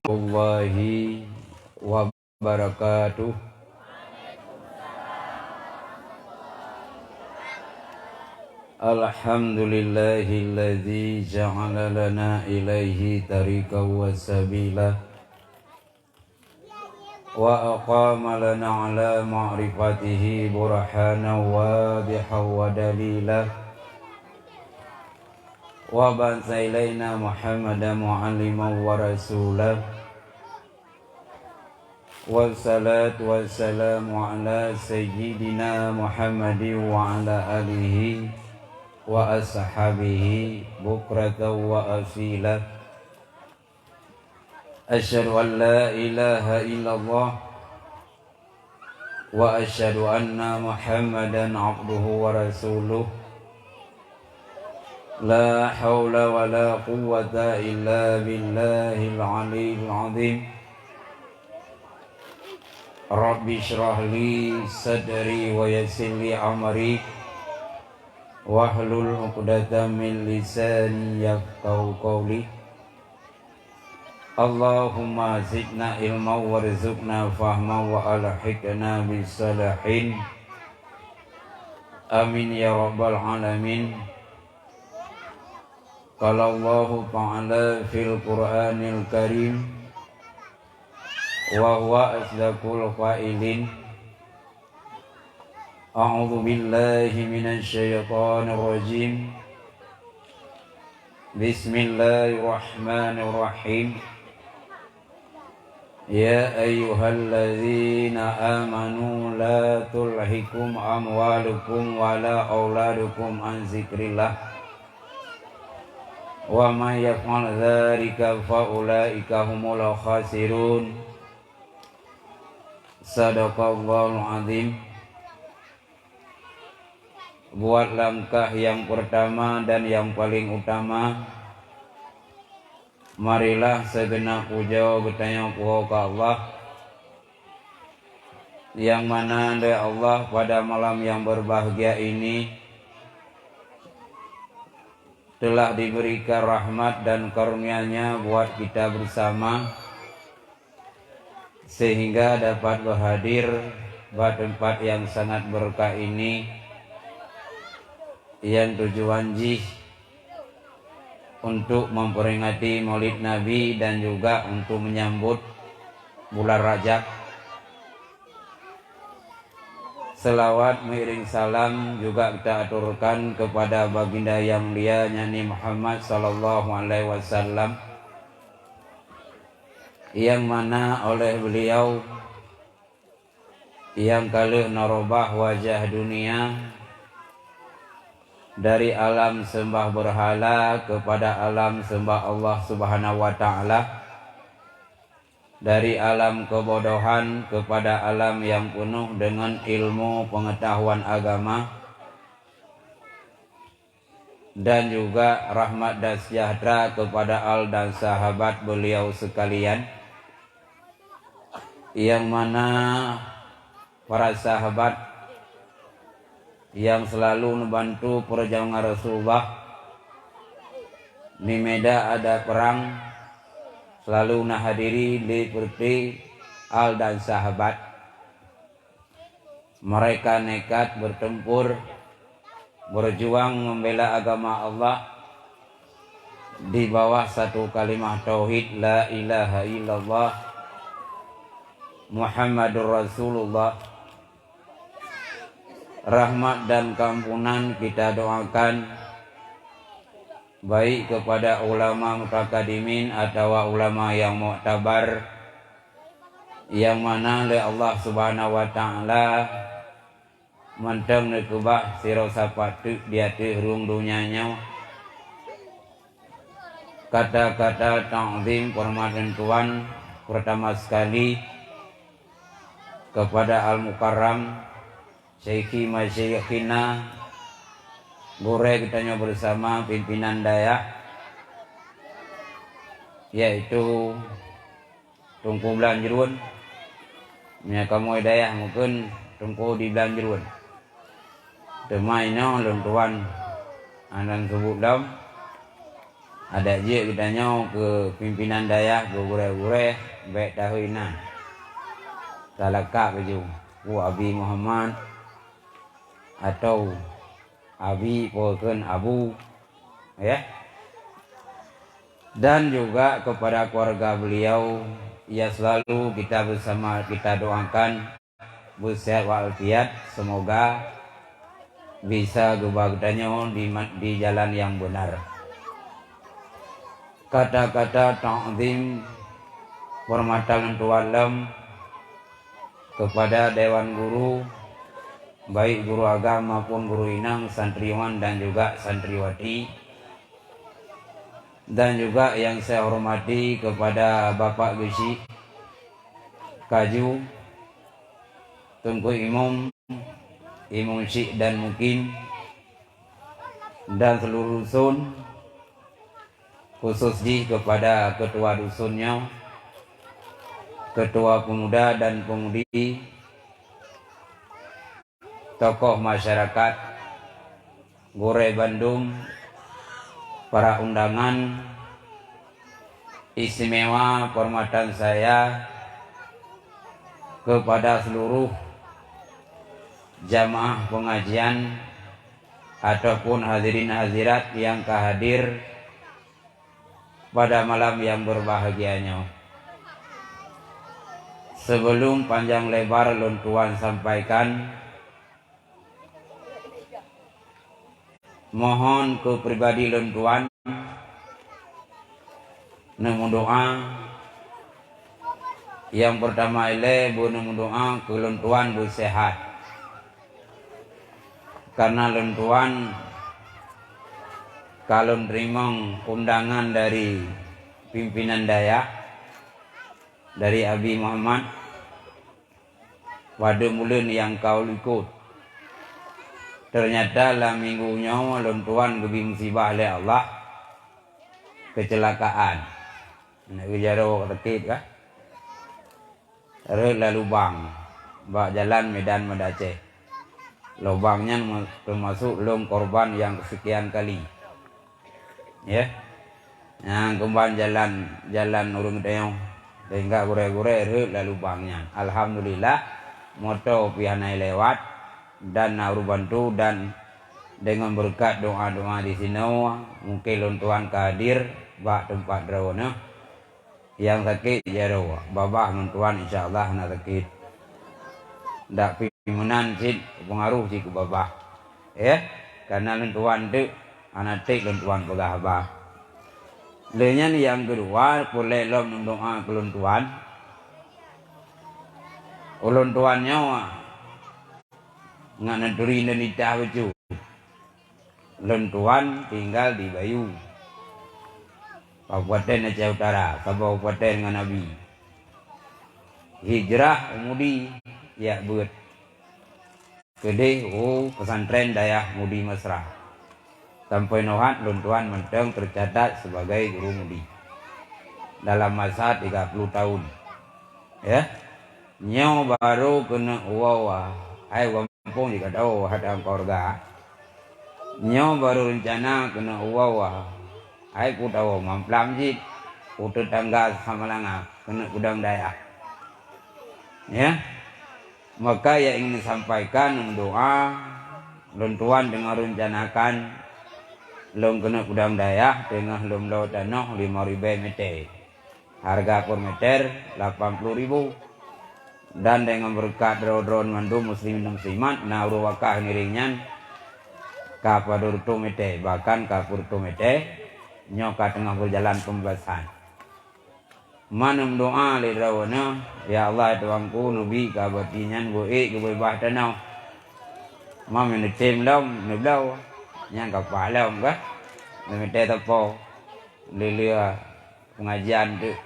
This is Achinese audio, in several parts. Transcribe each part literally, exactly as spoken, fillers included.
warahmatullahi wabarakatuh. Alhamdulillahilladzi ja'ala lana ilaihi tariqan wa sabila, wa aqama lana ala ma'rifatihi burhanan wadihan wa dalila, wa ba'atsa ilaina Muhammadan mu'alliman wa rasula. Wassalatu wassalamu ala sayyidina Muhammadin wa ala alihi wa ashabihi bukratan wa asila. Asyhadu an la ilaha illallah wa asyhadu anna Muhammadan abduhu wa rasuluh. La haula wa la quwwata illa billahil aliyyil azim. Rabbi shrah li sadri wa yassir li amri wahlul 'uqdatam min lisani yafqahu qawli. Allahumma zidna ilman warzuqna fahman wa alhiqna bis salihin. Amin ya rabbal alamin. Qala Allahu ta'ala fil Qur'anil Karim, wa huwa asdaqul qailin. A'udzu billahi minasy syaithanir rajim. Bismillahirrahmanirrahim. Ya ayyuhalladzina amanu la tulhikum amwalukum wala auladukum an dzikrillah. Wa may yaf'al dzalika fa ulaika humul khasirun. Sadaqallahul azim. Buat langkah yang pertama dan yang paling utama, marilah segenap puja geutanyoe puwoe keu Allah, yang mana lé Allah pada malam yang berbahagia ini telah diberikan rahmat dan karunia-Nya buat kita bersama, sehingga dapat berhadir bak tempat yang sangat berkah ini, yang tujuan jih untuk memperingati Maulid Nabi dan juga untuk menyambut bulan Rajab. Selawat meuiring salam juga kita aturkan kepada baginda yang mulia, yakni Muhammad sallallahu alaihi wasallam, yang mana oleh beliau yang ka lheueh neurubah wajah dunia dari alam seumbah beurhala kepada alam seumbah Allah Subhanahu wa Ta'ala, dari alam keubodohan kepada alam yang peunoh deungon ilmu peungeutahuan agama, dan juga rahmat dan seujahteura keupada al dan sahabat beuliau seukalian, nyang mana para sahabat nyang seulalu neubantu peujuangan Rasulullah di medan ada peurang, seulalu neuhadiri lé peureute al dan sahabat. Mereka nekat bertempur, berjuang membela agama Allah di bawah satu kalimah tauhid, la ilaha illallah Muhammadur Rasulullah. Rahmat dan keampunan kita doakan baik kepada ulama mutakadimin atawa ulama yang muktabar, nyang mana lé Allah Subhanahu wa Ta'ala mantong neukeubah sidroe sapat teuk di ateueh rhueng donya nyoe. Kata-kata ta'zim, peureuhatan Tuhan, peurtama sekali kepada Al-Mukarram Syeikhi Masyaikhina, gurée geutanyoe bersama pimpinan dayah, yaitu Teungku Blanjruen. Meunyoe kamoe dayah mungken Teungku di Blanjruen. Teuma inoe lôn tuan hana lôn seubut lom. Adak jeuet geutanyoe keu pimpinan dayah, keu gurée-gurée, bék tahôi nan. Talakak baju, keu Abi Muhammad atau Abi, peue kheun Abu, ya. Dan juga kepada keluarga beliau, ya, selalu kita bersama, kita doakan beuseuhat walafiat, semoga bisa geuba geutanyoe di ma-, di jalan nyang beunar. Kata-kata takzim hormatan lôn tuan lom kepada dewan guru, baik guru agam maupun guru inong, santriwan dan juga santriwati, dan juga yang saya hormati kepada Bapak Geuchik Kaju, Teungku Imum, Imum Syik dan Mukim, dan seluruh dusun, khusus jih kepada ketua dusun nyoe, ketua pemuda dan pemudi, tokoh masyarakat, gurée bandum, para undangan, istimewa hormatan saya kepada seluruh jamaah pengajian ataupun hadirin hadirat yang ka hadir pada malam yang berbahagia nyoe. Sebelum panjang lebar lôn tuan sampaikan, mohon keu pribadi lôn tuan neumeudoa. Nyang peurtama ilée beuneumeudoa keu lôn tuan beuseuhat. Karena lôn tuan ka lôn teurimong undangan dari pimpinan dayah, dari Abi Muhammad, padub buleuen nyang ka lheueh likot. Teunyata lam minggu nyoe lôn tuan geubi musibah lé Allah, keuceulakaan. Nyan geujaroe sakét kah? Rhot lam lubang bak jalan Medan Banda Aceh. Lubang nyan me-, teumasok lôn korban nyang keusekian kali. Ya. Nyang keuban jalan, jalan ureuëng teungoh, sehingga gurée-gurée rhot lam lubang nyan. Alhamdulillah, moto pih hana lewat dan na ureuëng bantu, dan deungon beureukat doa-doa di sinoe, mungken lôn tuan ka hadir bak teumpat droeneuh. Nyang sakét jaroe, babah lôn tuan insya Allah hana sakét. Dak pih meunan cit peungaroh cit keu babah. Eh, karena lôn tuan teuk hana treb lôn tuan peugah haba. Lheueh nyan nyang keudua, peureulée lom neudoa keu lôn tuan. Ulôn tuan nyoe ngon neuturi neuh nitah bacut. Lôn tuan tinggal di Bayu, Kabupaten Aceh Utara, saboh kabupaten ngon Abi. Hijrah u Mudi, jak beuet keudeh u pesantren Dayah Mudi Mesra. Sampoe nyoe hat lôn tuan mantong teucatat sebagai guru Mudi dalam masa tiga puluh tahun. Ya. Nyoe barô keuneuk woe, hai gampông jih ka tao hai dalam keluarga. Nyoe barô reuncana keuneuk woe, hai peue tao mamplam jih, peue teutangga Samalanga keuneuk peudong dayah. Ya. Maka nyang ingin disampaikan, meudoa, lôn tuan teungoh reuncanakan lôn keuneuk peudong dayah teungoh lôn bloe tanoh limong ribée mete. Hareuga per meter lapan puluh ribu. Dan deungon beureukat droe-droe mandum muslimin dan muslimat, na ureuëng wakaf ngiring nyan ka padub reutôh mete, bahkan ka peuet reutôh mete, nyoe ka teungoh beujalan peumeubasan. Man meudoa lé droeneuh, "Ya Allah, Tuhanku, neubi keu abati nyan beu ék geubeubah tanoh." Mam neutem lom, neubloe, nyang ka paih lom ka, neumete sapo, lé-lé pengajian teuk,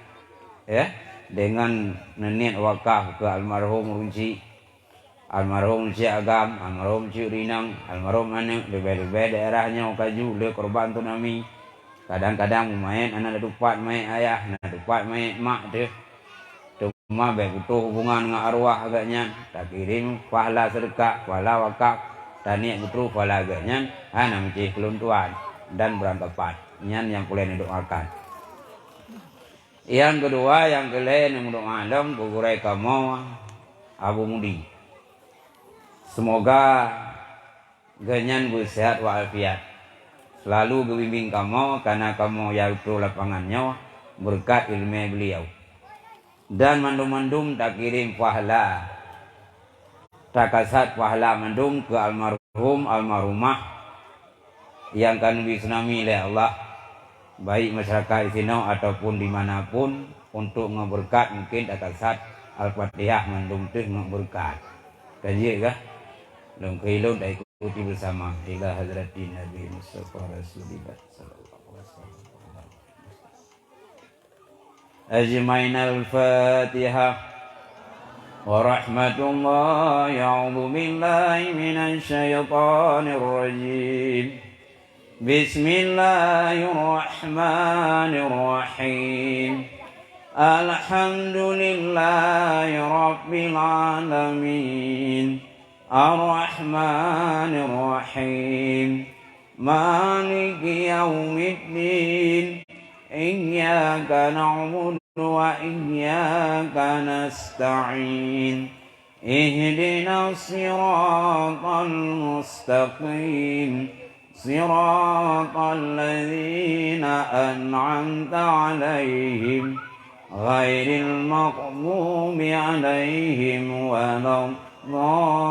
ya, deungon neuniet wakaf keu almarhum Runcik, almarhum Cik Agam, almarhum Cik Rinang, almarhum aneuk, leubeh-leubeh daerah nyoe ka ju lé korban tsunami. Kadang-kadang meumaét hana na tupat maét ayah, na tupat maét mak teuh. Teuma bék putôh hubungan ngon arwah geuh nyan, takirém pahala seudeukah, pahala wakaf, taniet beutroh pahala geuh nyan, hana meucéh keu lôn tuan dan beurangkapat. Nyan nyang peureulée neudoakan. Nyang keudua, nyang keu lhée neumeudoa lom keu gurée kamoe Abu Mudi. Seumoga geuhnyan beuseuhat walafiat, seulalu geubimbéng kamoe, kareuna kamoe nyang tutoe lapangan nyoe beureukat iéleumé beuliau. Dan mandum-mandum takirém pahala, takasat pahala mandum keu almarhum, almarhumah nyang ka neubri tsunami lé Allah, baik masyarakat disinoe ataupun di mana pun, untuk ngon beureukat mungken takasat Al-Fatihah mandum teuh ngon beureukat. Ka jeuet kah? Lôn keu lôn taikuti beusama ila hadratin Nabi Mustafa Rasulillah sallallahu alaihi wasallam. أجمعين. الفاتحة. ورحمة الله. أعوذ بالله من الشيطان الرجيم. بسم الله الرحمن الرحيم. الحمد لله رب العالمين. الرحمن الرحيم. مالك يوم الدين. إياك نعبد وإياك نستعين. اهدنا الصراط المستقيم. صراط الذين أنعمت عليهم غير المغضوب عليهم ولا الضالين.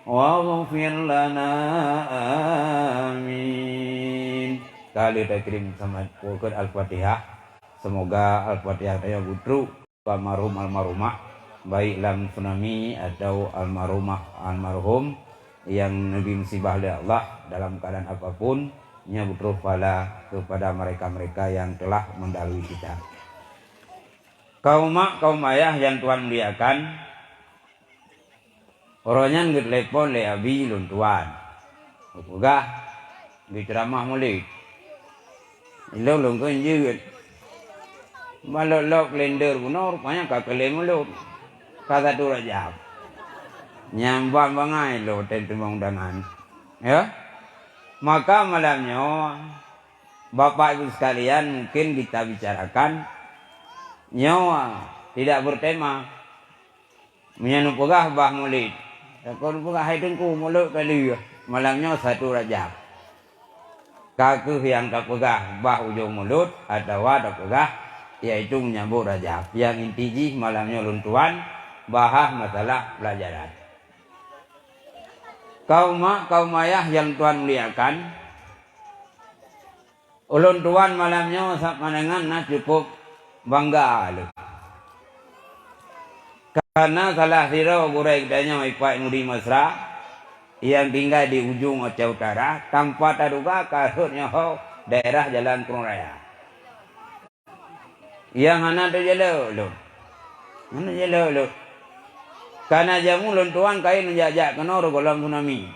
واغفر لنا. آمين. Ka lheueh takirém sama pokok Al-Fatihah. Semoga Al-Fatihah tanyoe beutrok keu almarhum almarhumah, baik lam tsunami atau almarhumah almarhum nyang neubri musibah lé Allah dalam keadaan apapun, nyoe beutrok pahala kepada mereka-mereka yang telah mendahului kita. Kaum mak, kaum ayah yang Tuhan muliakan, uroe nyan geutelepon lé abi lôn tuan. Geupeugah geuceuramah Maulid. Ilôn lôn kheun jeuet. Ban lok-lok kalender bunoe, rupanya ka kalender Maulud. Ka satu Rajab. Nyan ban bangai lôn tem teurimong undangan. Ya. Maka malam nyoe, Bapak Ibu sekalian, mungkin kita bicarakan nyoe tidak bertema. Meunyoe neupeugah bah Maulid, takot neupeugah hai Teungku Maulud ka lheueh, malam nyoe satu Rajab. Ka kheueh nyang tapeugah bah ujong Maulud atawa tapeugah, yaitu menyambot Rajab. Nyang inti jih malam nyoe lôn tuan bahas masalah pelajaran. Kaum mak, kaum ayah nyang Tuhan muliakan, ulôn tuan malam nyoe sapeue mangat na cukup bangga lôn. Karena salah sidroe gurée geutanyoe Ipak Nuri Mesra nyang tinggai di ujong Aceh Utara, tanpa taduga ka rhot nyoe ho daerah Jalan Krueng Raya. Nyang hana teujalok lôn. Hana jalok lôn. Kana jameun lôn tuan kayém jak-jak keunoe rot gohlom tsunami.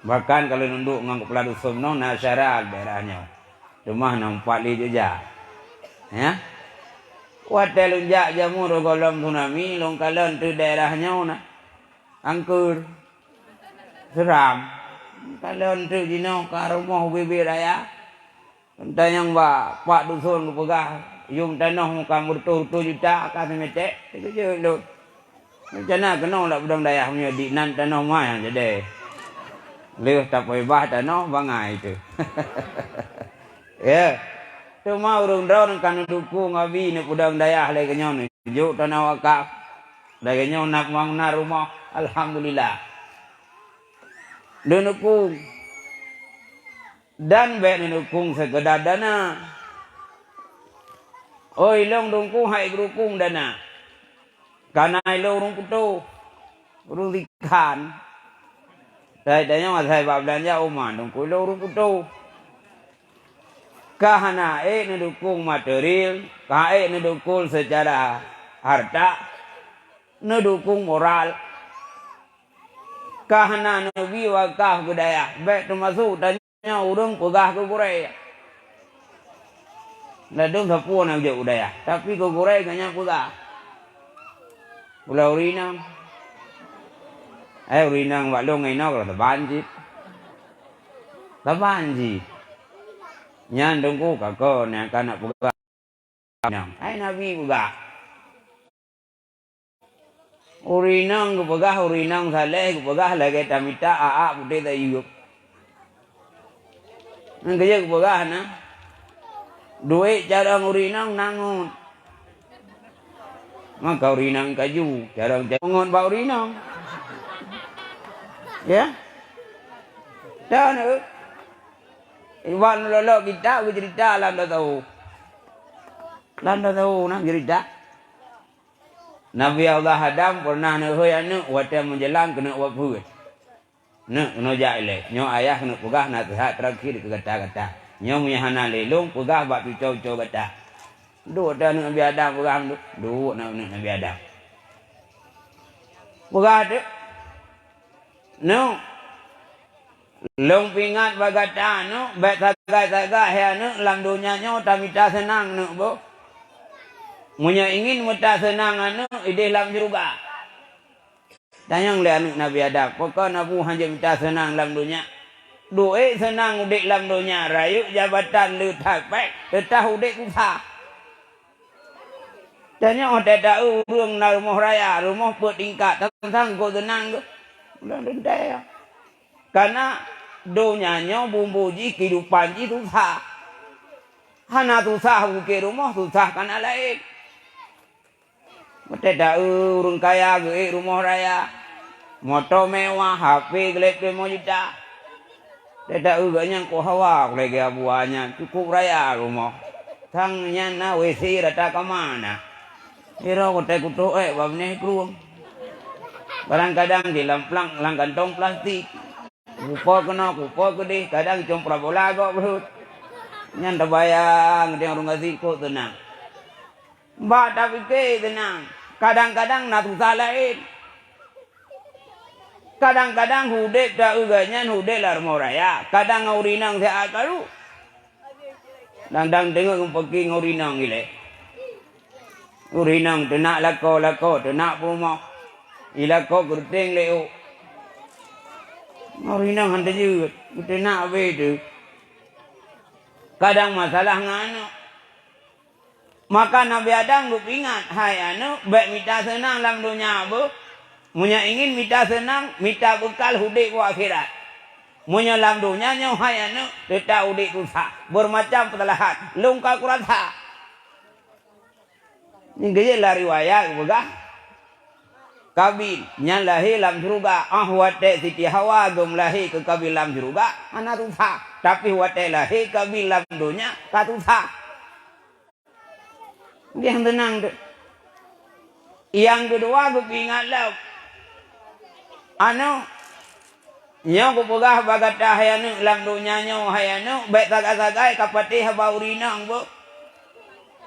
Bahkan ka lôn duek ngon keupala duson nyoe na syara daerah nyoe. Teuma na umpat lé jijak. Ya. Watée lôn jak jameun rot gohlom tsunami, lôn kalon teuk daerah nyoe na angkeur. Seuram. Kalon teuk jinoe ka rumoh ubit-ubit raya. Tanyong bak pak duson geupeugah, yum tanoh muka meureutoh-reutoh juta ka seumetek, teukeujot lôn. Rencana keunoe lom peudong dayah meunyoe di nan tanoh meuhai nyang jadée. Lheueh tapeubah tanoh bangai teuh. Ya. Teuma ureuëng droeneuh ka neudukong abi neupeudong dayah lagée nyoe, neujok tanoh wakaf. Lagée nyoe na bangunan rumoh, alhamdulillah. Neudukong. Dan bék neudukong seukeudar dana. Oi, ilong dukong hai geudukong dana. Kana ilong ureuëng putôh, ureuëng sikhan. Sai tanyoe asai bak beulanja uma dukong ilong ureuëng putôh. Ka hana ék neudukong material, ka ék neudukong seucara harta, neudukong moral. Ka hana neubi wakaf keu dayah, bék teumasok tanyoe ureuëng peugah keu gurée. Ladôm sapeue na jok u dayah, tapi keu gurée geuhnyan peugah. Ulah ureuëng inong. Eh, ureuëng inong bak lôn ngon inoe ka saban cit. Saban jih. Nyan teungku ka kon nyang ka na peugah. Hai Nabi peugah. Ureueng inong geupeugah, ureueng inong saleh geupeugah lagèe tamita aak putéh tayeueb. Nyan keuh jeuet geupeugah na. Duek carông ureueng inong na ngon. Maka ureueng inong kaju, carông-carông ngon bak ureueng inong. Ya. Dan, eh, iban lolo kitab geucerita lam dua tahu. Lam dua tahu na cerita. Nabi Allah Adam pernah neuhôi aneuk watèe meujalan keuneuk wafeuet. Neuk, keunoe jak ilèe. Nyoe ayah keuneuk peugah naseuhat terakhir keu gata-gata. Nyoe meunyo hana lé lôn peugah bak cuco-cuco gata. Duek teuh aneuk Nabi Adam peugah, duek, duek aneuk Nabi Adam. Peugah teuh. Neuk. Lôn peuingat bak gata aneuk, bèk sagai-sagai hai aneuk lam donya nyoe tamita seunang aneuk boh. Meunyo ingin mita seunang aneuk, idéh lam syeuruga. Tanyong lé aneuk Nabi Adam, "Pakon Abu hanjeuet mita seunang lam donya? Duek seunang udép lam donya, rayeuk jabatan le that pèng, teutap udép susah." Tanyoe watèe ta-eu ureueng na rumoh raya, rumoh peuet tingkat, sang-sang kok seunang geuh. Ulôn teuntèe. Kana donya nyoe bumbu jih, keuhidupan jih susah. Hana susah bukét rumoh, susah kana laén. Watèe ta-eu ureueng kaya geuék rumoh raya, moto mewah, H P gleh peuet lima juta. Watèe ta-eu geuh nyan kok hawa lagèe Abu nyan, cukôp raya rumoh. Sang nyan na W C rata kama na. Sidroe watèe kutoh ék bak binéh krueng. Kadang-kadang di lam plang, lam kantong plastik. Kupo keunoe, kupo keudéh, kadang com parabola gok breuet. Nyan tabayang, di ureueng gasien kok teunang. Bak tapike teunang, kadang-kadang na susah laén. Kadang-kadang udép ta-eu geuh nyan udép lam rumoh raya, kadang ngon ureueng inong siat karu. Dang-dang teungoh geupeuki ngon ureueng inong ilèe. Ureueng inong teunak lakoe, lakoe teunak peurumoh. Ilako geureuteng lé ôk. Ngon ureueng inong han teujeuet, geuteunak abéh teuh. Kadang masalah ngon aneuk. Maka Nabi Adam geupeuingat, "Hai aneuk, bèk mita seunang lam donya beuh. Meunyo ingin mita seunang, mita beukal udép u akhirat. Meunyo lam donya nyoe, hai aneuk, teutap udép susah, beumacam peusalahan, lôn ka kurasa." Nyan keuh jeuet lam riwayat geupeugah, Kabil nyan lahé lam syeuruga. Óh watèe Siti Hawa geumeulahé keu Kabil lam syeuruga, hana susah. Tapi watèe lahé Kabil lam donya, ka susah. Nyan teunang teuh. Nyang keudua geupeuingat lom. Aneuk, nyoe kupeugah bak gata hai aneuk, lam donya nyoe hai aneuk, bèk sagai-sagai ka patéh haba ureueng inong beuh.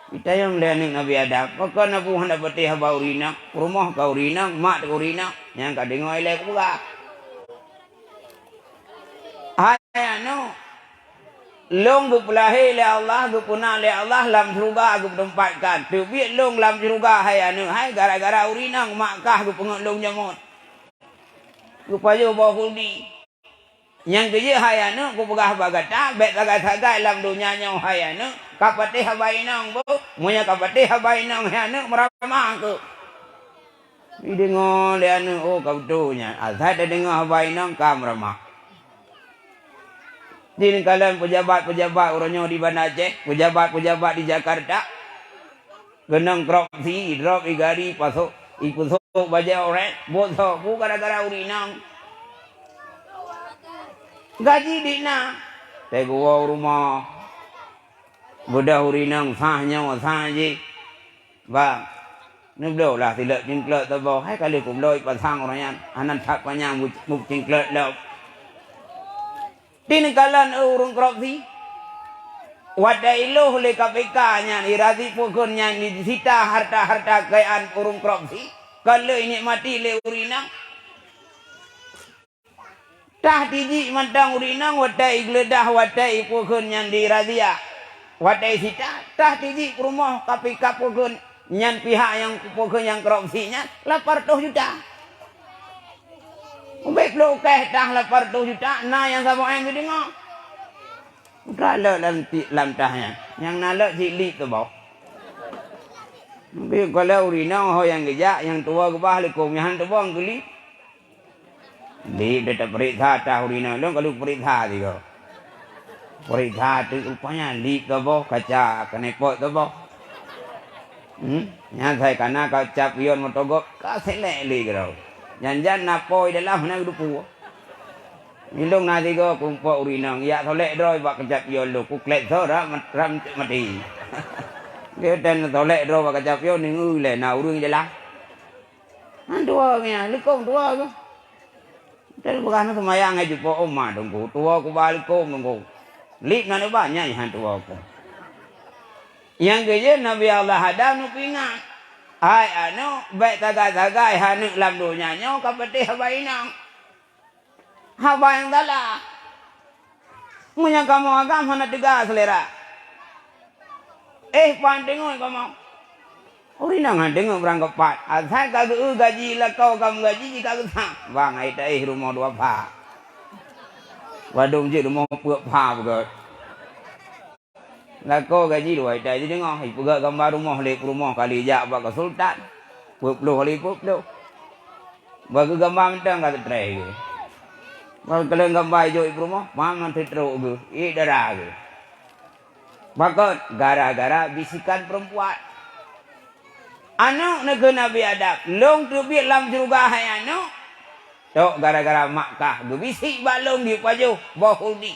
Geutanyong lé aneuk Nabi Adam, "Pakon Abu hana patéh haba ureueng inong? Peurumoh ka ureueng inong, mak ka ureueng inong, nyang ka deungoe ilèe kupeugah." Hai aneuk, lôn geupeulahé lé Allah, geupeuna lé Allah lam syeuruga geupeuteumpatkan. Teubiet lôn lam syeuruga hai aneuk, hai gara-gara ureueng inong mak kah geupeungeut lôn nyomot. Geupajoh boh khuldi. Nyan keuh jeuet hai aneuk, kupeugah bak gata, bèk sagai-sagai lam donya nyoe hai aneuk, ka patéh haba inong beuh. Meunyo ka patéh haba inong hai aneuk, meuramah keuh. Jideungoe lé aneuk, oh, ka beutôi nyan. Asai tadeungoe haba inong ka meuramah. Di neukalon peujabat-peujabat uroe nyoe di Banda Aceh, peujabat-peujabat di Jakarta, keunong korupsi, idrop, igari, pasok, ipeusok bajèe orèng, buet sok, peue gara-gara ureueng inong. Gaji di na, teuh geuwoe u rumoh. Beudôh ureueng inong, sah nyoe, sah jih. Bang, neubloe lah silop cingklot saboh, hai ka lheueh kubloe pasang uroe nyan, hana that panyang mu-, meucingklot lom. Di neukalon ureueng korupsi, watèe ilôh lé K P K nyan, irazi peue kheun nyan disita harta-harta kekayaan ureueng korupsi, ka lheueh inikmati lé ureueng inong. Tah tijik mantong ureueng inong watèe igeuleudah, watèe ipeue kheun nyan dirazia. Watèe isita, tah tijik peurumoh K P K peue kheun nyan, pihak nyang peue kheun nyang korupsi nyan, lapan reutôh juta. Ubé ploh kèh tah lapan reutôh juta, na nyang saboh èng geudeungoe. Ka lheueh lam ti-, lam tah nyan. Nyang na lheueh cit lip teuboh. Mungken kalau ureueng inong ho nyang geujak, nyang tuwoe geubah likong, nyang han teuboh geulip. Lip dah tapeuriksa tah ureueng inong, lôn ka lheueh peuriksa sigoe. Peuriksa teuk rupanya lip teuboh, kaca knalpot teuboh. Hmm? Nyan sai kana ka cap yon meutogob, ka selek lé keudroe. Jan-jan na po di dalam hana geuteupeue. Ilong na sigoe keulompok ureueng inong, jak solek droe bak keucap yon lôn, kuklek soe rak mat-, rak maté. Dia dan solek droe bak keucap yon, deungoe lé na ureueng di dalam. Han tuwoe nyan, likong tuwoe keuh. Dan peugah na seumayang hai jipok oma teungku, tuwoe kubah likong teungku. Lip na neuba nyan han tuwoe keuh. Nyang keujeuet Nabi Allah Adam neupeuingat, "Hai aneuk, bèk sagai-sagai aneuk lam donya nyoe ka patéh haba inong." Haba nyang salah. Meunyoe kamoe agam hana teuga seulera. Eh, pan deungoe kamoe. Ureueng inong han deungoe beurangkapat. Asai ka geu gaji lakoe ka meugaji jih ka geusam. Bang ai taéh rumoh dua pha. Wadong jeuet rumoh peuet pha beugöt. Lakoe gaji dua juta jideungoe, ipeugöt gamba rumoh lé peurumoh kali jak bak konsultan. Peuet ploh kali peuet ploh. Bak gamba mantong ka seutreh geuh. Bak keuleuen gamba ijok i peurumoh, mam mantong trok geuh, i dara geuh. Pakon? Gara-gara bisikan perempuan. Aneuk neukheun Nabi Adam, "Lôn teubiet lam syeuruga hai aneuk." Tok gara-gara mak kah geubisik bak lôn dipajoh boh khuldi.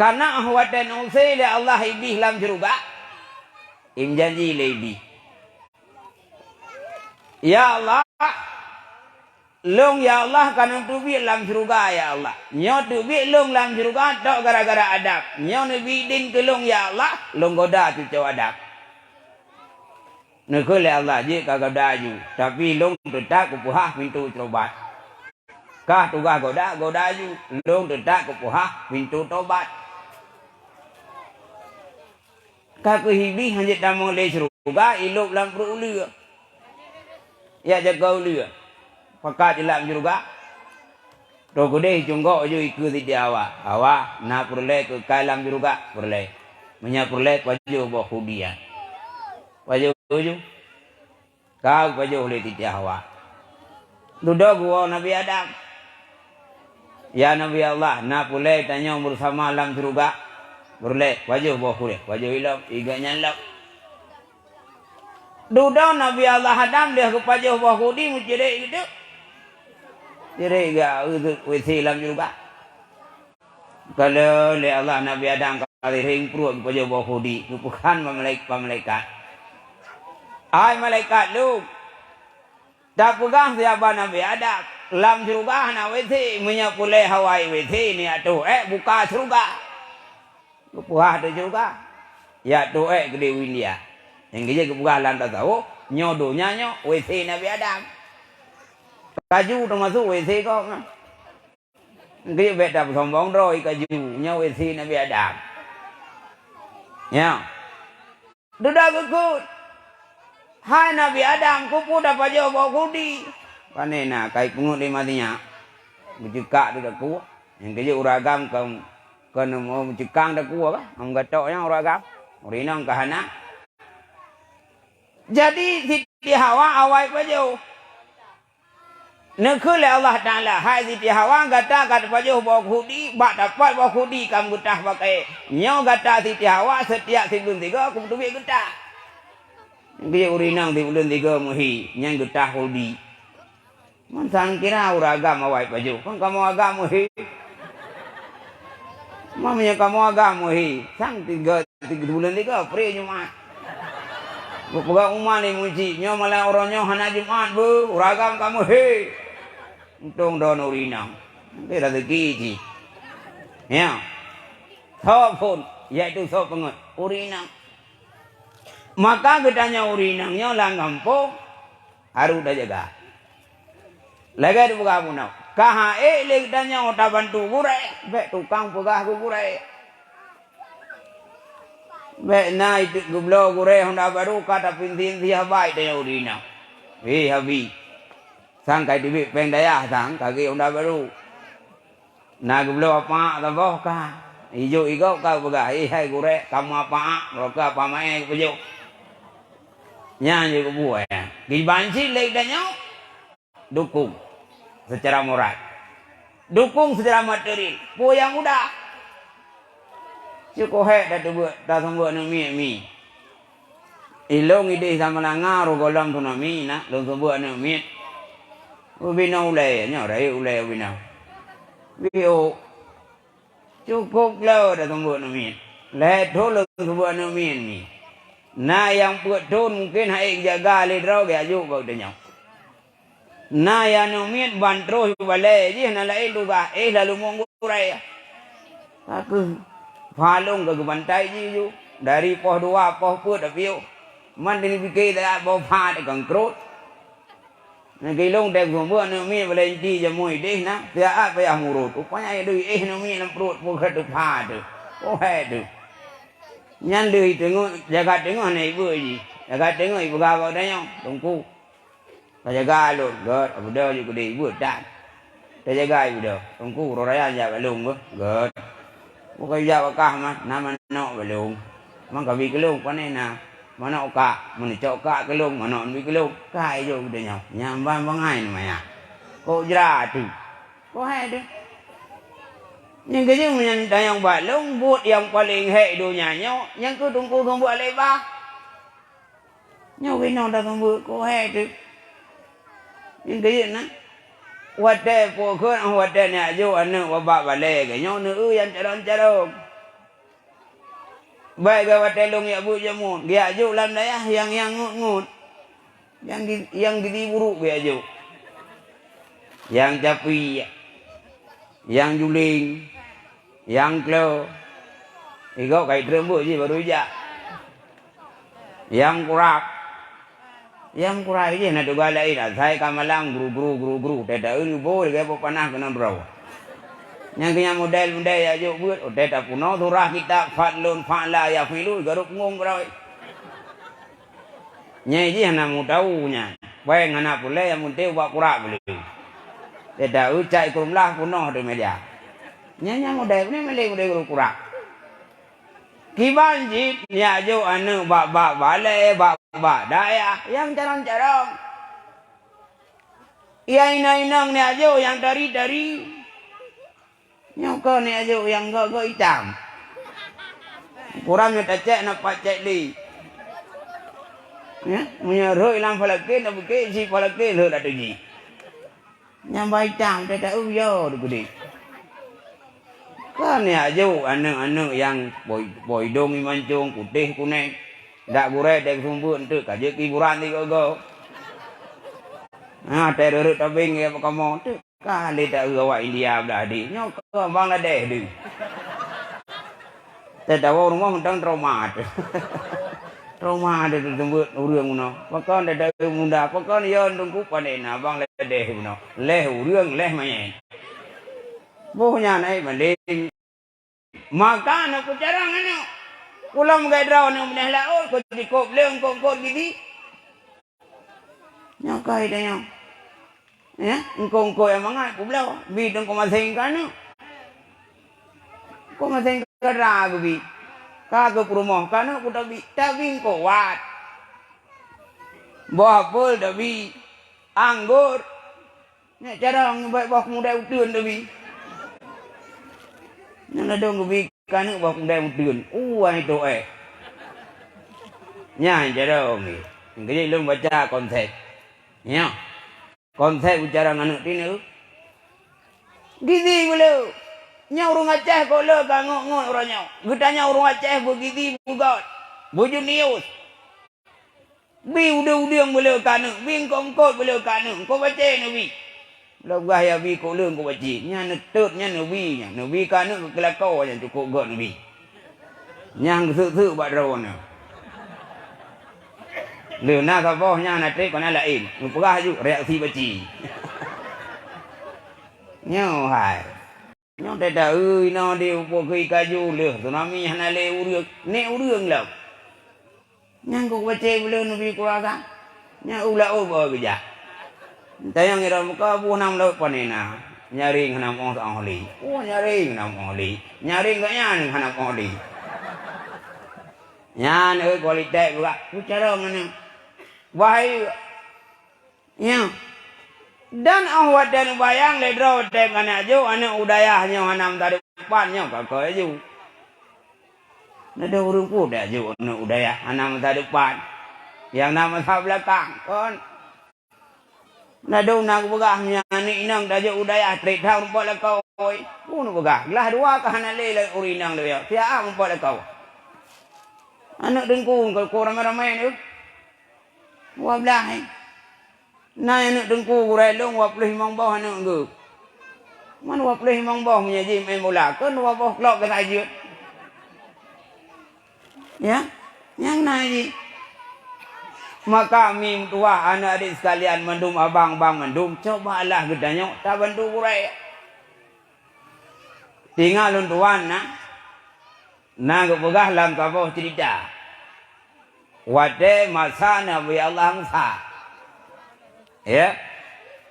Kana watèe neuusé lé Allah Iblih lam syeuruga, imeujanji lé Iblih, "Ya Allah, lôn ya Allah ka neuteubiet lam syeuruga ya Allah. Nyoe teubiet lôn lam syeuruga tok gara-gara Adam. Nyoe neubi idin keu lôn ya Allah, lôn goda cucoe Adam." Neukheun lé Allah, "Jeuet kagoda aju, tapi lôn teutab kupeuhah pintoe tobat." Kah tugaih goda, goda aju, lôn teutab kupeuhah pintoe tobat. Ka keuh Iblih hanjeuet tamong lé syeuruga, ilôb lam pruet uleue. Jak jaga uleue. Pakat ilam syeuruga. Troh keudeh cunggok ju ikeue Siti Hawa. "Hawa, na peureulèe keu kai lam syeuruga?" "Peureulèe." "Meunyoe peureulèe, pajoh boh khuldi nyan." Pajoh ju. Ka geupajoh lé Siti Hawa. Dudoe geuwoe Nabi Adam. "Ya Nabi Allah, na peureulèe tanyoe beusama lam syeuruga?" "Peureulèe, pajoh boh khuldi." Pajoh ilom, iga nyan lom. Dudoe Nabi Allah Adam lheueh geupajoh boh khuldi meucirek geuteuk. Cirek geu-, geu-, W C lam syeuruga. Geukheun lé Allah Nabi Adam ka sireng pruet geupajoh boh khuldi, geupeugah bak malaik-, bak malaikat, "Hai malaikat lôn, tapeugah siat bak Nabi Adam, lam syeuruga hana W C, meunyoe peureulèe hawa W C nyan toh ék buka syeuruga." Geupeugah ateueh syeuruga, "Ya toh ék keu Dewi India." Nyang keujeuet geupeugah lam tasawuf, nyoe donya nyoe W C Nabi Adam. Kaju teumasuk W C gobnyan. Geuyue bèk tapeusombong droe kaju, nyoe W C Nabi Adam. Nyoe. Dudoe geukheun, "Hai Nabi Adam, keupeue tapajoh boh khuldi?" Pane na kai peungeut lé maté nyan. Meuceukak di takue. Nyang keujeuet ureueng agam kon, kon meuceukang takue bah. Ngon gatok nyan ureueng agam. Ureueng inong ka hana. Jadi Siti Hawa awai pajoh. Neukheun lé Allah Taala, "Hai Siti Hawa, gata ka tapajoh boh khuldi, bak tapat boh khuldi ka meugeutah bak kayèe. Nyoe gata Siti Hawa, seutiap sibuleuen sigoe kupeuteubiet gata." Geuyue ureueng inong sibuleuen sigoe meuhé, nyan geutah khuldi. Man sang kira ureueng agam awai pajoh, kon kamoe agam meuhé. Meunyoe kamoe agam meuhé, sang tiga, tiga buleuen tiga, pre Jumat. Geupeugah uma lé muji, nyoe malam uroe nyoe hana Jumat beuh, ureueng agam ka meuhé. Untông droeneuh ureueng inong. Nanti rezeki cit. Ya. Soe phon, yaitu soe peungeut, ureueng inong. Maka geutanyoe ureueng inong nyoe lam gampông, harôh tajaga. Lagèe tapeugah bunoe, ka han ék lé geutanyoe tabantu gurèe, bèk tukang peugah keu gurèe. Bèk na itu geubloe gurèe honda barô ka tapinsi-insi haba tanyoe ureueng inong. Hé, habi. Sang ka teubiet péng dayah sang ka geuh honda barô. Na geubloe apa saboh ka. Ijok igob ka peugah, "Ih, hai gurée, kamoe apa ak, meurokah apa maé kupeujok." Nyan jeuet keu buet. Kiban cit lé tanyoe, dukung seucara moral. Dukung seucara materil. Peue nyang mudah. Cukôp hék tateubiet, taseumbeuet aneuk miet mi. Ilôn idéh sama langa roh gohlom tsunami na, lôn seumbeuet aneuk miet. Ubinoe ulée, nyoe rayeuk ulée ubinoe. Biôh. Cukôp gleh taseumbeuet aneuk miet. Lhée thon lôn seumbeuet aneuk miet mi. Na nyang peuet thon mungken hana jijaga lé droe geujak jok bak geutanyoe. Na nyang aneuk miet ban troh balée jih hana laén tugaih, éh laleumo gurée. Ka kheueh pha lôn ka geubantai jih ju. Dari poh dua, poh peuet tapiôh. Man teuneuk pike that boh pha teuh kangkrot. Nyan keuh ilôn teuh seumbeuet aneuk miet balée inti jamui idéh na, siat payah murot. Rupanya dui éh aneuk miet lam pruet peue ka teupha teuh. Poh hék teuh. Nyan deuh teungoh, jagat teungoh na ibeue jih. Jagat teungoh ipeugah bak geutanyoe, "Teungku, tajaga lôn, gét, abeudôh jih keudeh ibeue tan." Tajaga ibeudôh, "Teungku, uroe raya jak bak lôn beuh, gét." Bukon jak bak kah mah, na manok bak lôn. Man kabi keu lôn, pane na. Manok kak, meunicok kak keu lôn, manok bi keu lôn. Ka ijok geutanyoe, nyan ban bangai na maya. Kok jra teuh. Kok hai teuh. Nyang keujeueng meunyan tanyong bak lôn, buet nyang paleng hék donya nyoe, nyang keu teungku seumbeuet lé bah. Nyoe inoe taseumbeuet kok hai teuh. Nyang keujeueng na. Watée pokon, watée neujak jok aneuk bak balée, nyoe neu nyang carông-carông. Bék geuwatée lôn jak beuet jameun, geujak jok lam dayah nyang, nyang ngut-ngut. Nyang gi-, nyang gizi buruk geujak jok. Nyang capi, nyang juling, nyang klo. Igob kai treuk beuet jih baru jak. Nyang kurak. Nyang kurak jih na tugaih laén, asai ka malang gru-gru, gru-gru. Teuta eu bo lagée boh panah keunan droe. Nyang keu nyang model-model jak jok beuet, watée tapeunoh surah kitab fa'lun fa'la yaf'ilu, garok ngong keudroe. Nyang jih hana meutahu nyan. Péng hana peureulée, nyang penting ubak kurak beuleue. Teuta eu cak ikureueng blah peunoh di meja. Nyang, nyang model, model-model kurak. Kiban cit neujak jok aneuk bak, bak balée, bak, bak dayah nyang carông-carông. Nyang inong-inong neujak jok nyang tari-tari. Nyoe kon neujak jok nyang gok-gok itam. Ukuran nyoe tacék na pat cék lé. Ya, meunyoe rhot lam falakén, na bukét si falakén rhot ateueh jih. Nyang ba itam teuta eu yo dikeudeh. Kon neujak jok aneuk-aneuk nyang boi, boi dong imancong, putéh kuneng. Dak gurée dek sumbeuen teuk ka jeuet hiburan di gogo. Ha, teureureuek tabeng ya kamoe teuk. Ka lé ta eu awak India blah di. Nyoe ka Bangladesh di. Teuta woe rumoh mantong trauma teuh. Trauma teuh teuseumbeuet ureueng bunoe. Pakon teuta eu muda, pakon yo teungku pandai na Bangladesh bunoe. Lhèe ureueng, lhèe manyét. Boh nyan ai malém. Maka na peucarang aneuk. Pulang meugai droe aneuk meuneh laôt, keu jikôb lé eungkôt-eungkôt gidi. Nyoe ka ida nyoe. Ya, eungkôt-eungkôt nyang mangat peubloe, bi teungku maséng keu aneuk. Eungkôt maséng keu dara geubi. Ka geupurumoh keu aneuk, peue tabi, tabi eungkôt wat. Boh apel tabi, anggor. Nyak carông nibak boh keumudai uteuen teubi. Nyan ladôm geubi keu aneuk boh keumudai uteuen. Uwai toh éh. Nyan carông nyoe. Keujeuet lôn baca konsep. Nyoe. Konsep bicara aneuk tinoe. Gizi beuleue. Nyoe ureueng Aceh kok le ka ngot-ngot uroe nyoe. Geutanyoe ureueng Aceh beugizi beugöt. Beujenius. Bi udeueng-udeueng beuleue keu aneuk, bi eungkôt-eungkôt beuleue keu aneuk, eungkôt bacé neubi. Lôn peugah ya bi kok leueng eungkôt bacé, nyan neutot nyan neubi nyan, neubi keu aneuk keu keulakoe nyan cukôp göt neubi. Nyan geuseuek-seuek bak droeneuh. Lheueh na saboh nyan na trép keu na laén, neupeugah ju reaksi bacé. Nyoe hai. Nyoe teuta eu inoe di upo keu kaju lheueh tsunami hana lé ureueng, nek ureueng lom. Nyang kok bacé beuleue neubi keuluwarga. Nyang u laôt boh geujak. Tanyong irong muka buh nam laôt pane na. Nyaring hana meu'oh, oh lé. Oh, nyaring hana meu'oh lé. Nyaring geuh nyan hana meu'oh lé. Nyan, eh, kualitas burak. Ku carông aneuk. Bahaya. Ya. Dan 'oh watèe neubayang lé droe watèe keuneuk aju, aneuk u dayah nyoe hana meusadeuk pat nyoe ka keu aju. Nado ureueng peue aju aneuk u dayah hana meusadeuk pat. Nyang na masa beulakang, kon. Nado na geupeugah meunyoe aneuk inong tajak u dayah trép that meurumpok lakoe. Peue neupeugah? Glah dua ka hana lé lé ureueng inong lé. Siat meurumpok lakoe. Aneuk teungku, teungku ramé-ramé nyoe. Dua blah, eh. Na aneuk teungku gurèe lôn dua ploh limong boh aneuk geuh. Man dua ploh limong boh meunyoe jih main bola, kon dua boh klok geuh jeuet. Ya, nyang na jih. Maka mi meutuwah aneuk adék sekalian mandum, abang-abang mandum, cuba lah geutanyoe tabantu gurèe. Teungoh lôn tuan na, na geupeugah lam saboh cerita. Watèe masa Nabi Allah Musa. Ya.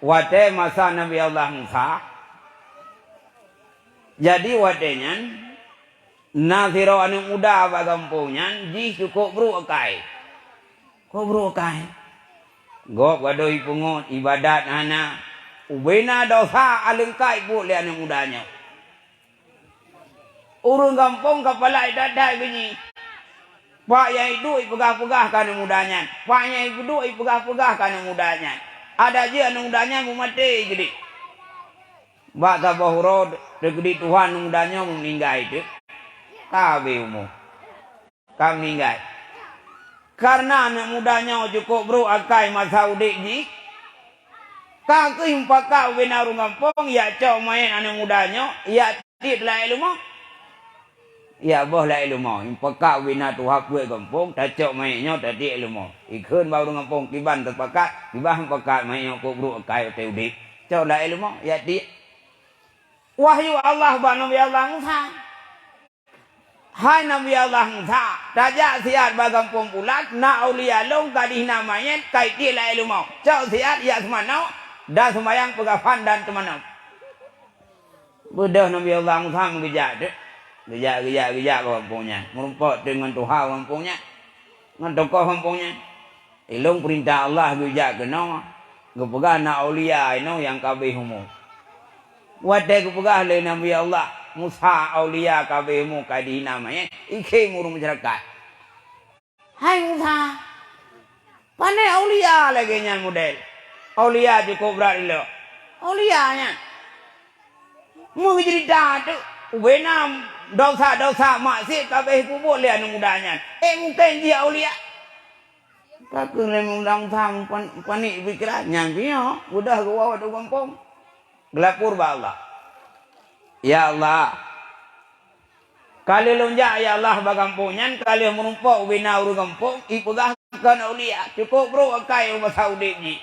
Watèe masa Nabi Allah Musa. Jadi watèe nyan, na sidroe aneuk muda bak gampông nyan jih cukôp brôk akai. Cukôp brôk akai. Gob gadôh ipeungot, ibadat hana. Ubena desya aleungkai buet lé aneuk muda nyoe. Ureueng gampông ka palai that-that keu jih. Pak nyang iduek ipeugah-peugah keu aneuk muda nyan. Pak nyang iduek ipeugah-peugah keu aneuk muda nyan. Adak jih aneuk muda nyan meumaté keudéh. Bak saboh uroe teukeudi Tuhan aneuk muda nyoe meuninggai teuk. Ka habéh umu. Ka meuninggai. Kareuna aneuk muda nyoe cukôp brôk akai masa udép jih, ka kheueh meupakat ubena ureueng gampông jak cok manyét aneuk muda nyoe, jak tiek lam aèng leumô. Jak boh lam aèng leumô, meupakat ubena tuha peuet gampông, tacok manyét nyoe tatiek lam aèng leumô. Ikheun bak ureueng gampông, kiban teupakat, kiban meupakat manyét nyoe cukôp brôk akai watèe udép. Cok lam aèng leumô, jak tiek. Wahyu Allah bak Nabi Allah Musa. Hai Nabi Allah Musa, tajak siat bak gampông pulan, na aulia lôn ka dihina manyét, ka itiek lam aèng leumô. Cok siat jak seumanoe, dan seumayang peugafan dan teumanö. Beudôh Nabi Allah Musa meugeujak teuk. Geujak, geujak, geujak bak gampông nyan. Meurumpok teuk ngon tuha gampông nyan. Ngon tokoh gampông nyan. Ilôn peurintah Allah geujak keunoe, geupeugah na aulia inoe nyang ka habéh umu. Watèe geupeugah lé Nabi Allah Musa aulia ka habéh umu ka dihina manyét, ikhém ureueng masyarakat. Hai Musa, pané aulia lagèe nyan model? Aulia cukôp brat ilok. Aulia nyan. Meujeurita teuk, ubena desya-desya maksiet ka habéh peubuet lé aneuk muda nyan. Eh, mungken jih aulia. Ka keuh lé mulang tham pan-, panik pikiran nyan piôh, beudôh geuwoe u gampông. Geulapor bak Allah. Ya Allah, ka lheueh lôn jak ya Allah bak gampông nyan, ka lheueh meurumpok ubena ureueng gampông, ipeugah kon aulia, cukôp brôk akai u masa udép jih.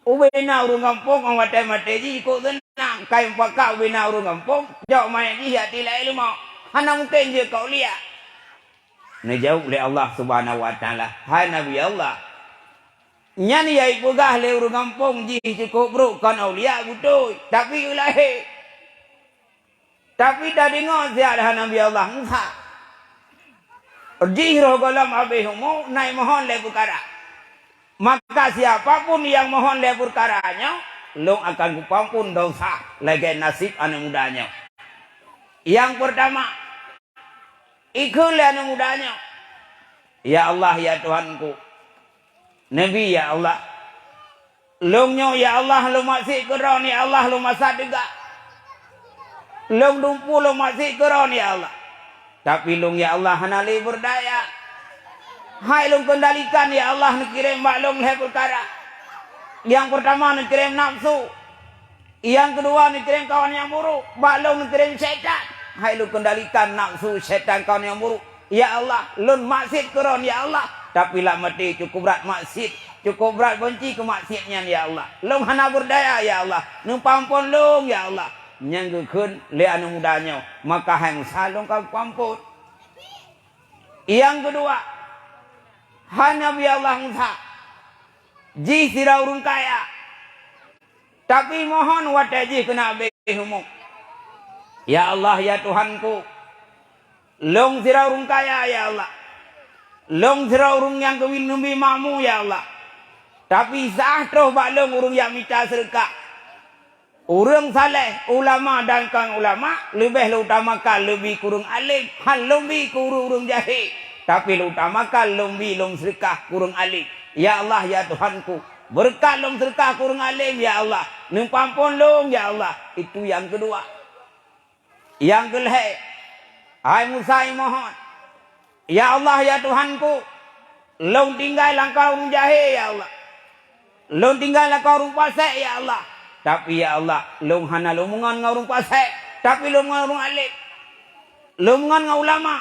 Ubena ureueng gampông 'oh watèe maté jih jikôp seunang, ka ipakat ubena ureueng gampông, jok manyét jih jak tiek lam aèng leumô. Hana mungken jeuet keu aulia. Neujaweueb lé Allah Subhanahu wa Taala, "Hai Nabi Allah, nyan nyang ipeugah lé ureueng gampông jih cukôp brôk kon aulia beutôi, tapi lahé." Tapi tadeungoe siat hai Nabi Allah Musa. Jih roh gohlom habéh umu, na mohon lé peukara. Maka siapa pun nyang mohon lé peukara nyoe, lôn akan kupeuampôn desya lagèe naseb aneuk muda nyoe. Nyang peurtama, ikheun lé aneuk muda nyoe, "Ya Allah, ya Tuhanku, Nabi, ya Allah, lôn nyoe, ya Allah, lôn maksiet keu Droen, ya Allah, lôn masa teuga. Lôn dumpeue lôn maksiet keu Droen, ya Allah. Tapi lôn, ya Allah, hana lé beurdaya. Hai lôn kendalikan, ya Allah, neukirém bak lôn lhèe peukara. Nyang peurtama neukirém nafeusu. Nyang keudua neukirém kawan nyang buruk, bak lôn neukirém syaitan. Hai lôn kendalikan nafeusu syaitan kawan nyang buruk. Ya Allah, lôn maksiet keu Droen, ya Allah. Tapi lam até cukôp brat maksiet, cukôp brat beunci keu maksiet nyan, ya Allah. Lôn hana beurdaya, ya Allah. Neupeuampôn lôn, ya Allah." Nyang geukheun lé aneuk muda nyoe, "Maka hai Musa lôn ka kupeuampôn." Nyang keudua, hai Nabi Allah Musa, jih sidroe ureueng kaya. Tapi mohon watée jih keuneuk abéh umu. Ya Allah, ya Tuhanku, lôn sidroe ureuëng kaya, ya Allah. Lôn sidroe ureuëng nyang keubiet neubi makmu, ya Allah. Tapi sah troh bak lôn ureuëng nyang mita seudeukah. Ureuëng saleh, ulama dan kon ulama, leubeh lôn utamakan lôn bi keu ureuëng além, hán lôn bi keu ureuëng-ureuëng jahé. Tapi lôn utamakan lôn bi lôn seudeukah keu ureuëng além. Ya Allah, ya Tuhanku, beureukat lôn seudeukah keu ureuëng além, ya Allah. Neupeuampôn lôn, ya Allah. Itu nyang keudua. Nyang keulhée, hai Musa, imohon, "Ya Allah, ya Tuhanku, lôn tinggai lam kaum ureuëng jahé, ya Allah. Lôn tinggai lam kaum ureuëng pasék, ya Allah. Tapi, ya Allah, lôn hana lôn meungon ngon ureuëng pasék, tapi lôn meungon ureuëng além. Lôn meungon ngon ulama.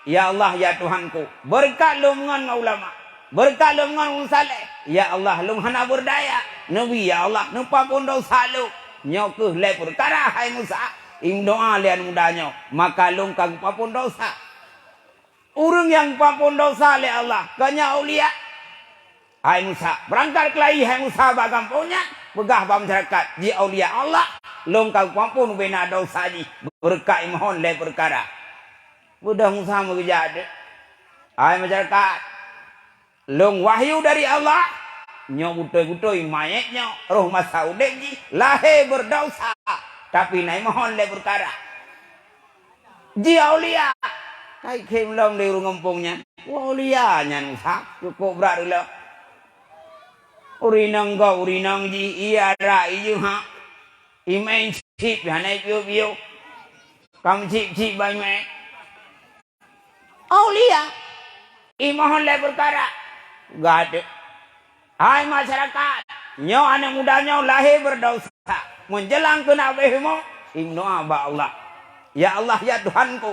Ya Allah, ya Tuhanku, beureukat lôn meungon ngon ulama. Beureukat lôn meungon ureuëng saleh. Ya Allah, lôn hana beurdaya. Neubi, ya Allah, neupeuampôn desya lôn." Nyoe kheueh lhée peukara, hai Musa, imeudoá lé aneuk muda nyoe, maka lôn ka geupeuampôn desya. Ureuëng nyang geupeuampôn desya lé Allah, ka nyan aulia. Hai Musa, beurangkat keulayi, hai Musa, bak gampông nyan, peugah bak masyarakat, "Jih aulia Allah, lôn ka geupeuampôn ubena desya jih, beureukat imohon lhée peukara." Beudôh Musa meugeujak deuek. Hai masyarakat, lôn wahyu dari Allah, nyoe beutôi-beutôi manyét nyoe roh masa udeb jih lahé beurdesya, tapi na imohon lhée peukara. Jih aulia, kai khém lom lé ureuëng gampông nyan. Wah, aulia nyan Musa, cukôp brat ulôn. Ureuëng inong gob, ureuëng inong jih, ie arak, ie jeuha. Imeuén cit, hana ipiôh-piôh. Kam cit-cit ban imeuén. Aulia, imohon lhée peukara. Gata. Hai masyarakat, nyoe aneuk muda nyoe lahé beurdesya. Meunjelang keuneuk abéh umu, imeudoá bak Allah, "Ya Allah, ya Tuhanku,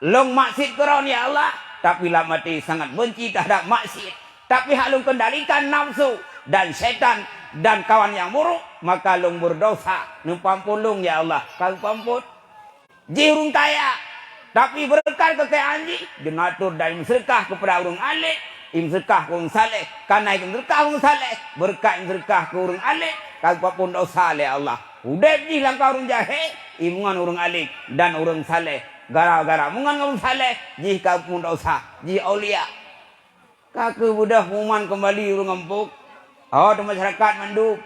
lôn maksiet keu Droen, ya Allah, tapi lam até sangat beunci teuhadab maksiet. Tapi hak lôn kendalikan nafsu dan syaitan dan kawan nyang buruk, maka lôn beurdesya. Neupeuampôn lôn, ya Allah." Ka geupeuampôn. Jih ureuëng kaya, tapi beureukat keukayaan jih, jeunatur dan imeuseudekah keupada ureuëng além, imeuseudekah keu ureuëng saleh, kana imeuseudekah keu ureuëng saleh, beureukat imeuseudekah keu ureuëng além, ka geupeuampôn desya lé Allah. Udeb jih lam kaum ureuëng jahé, imeungon ureuëng além dan ureuëng saleh, gara-gara meungon ureuëng saleh, jih ka geupeuampôn desya, jih aulia. Ka keuh beudôh pengumuman keumbali ureuëng gampông, oh, di masyarakat mandum.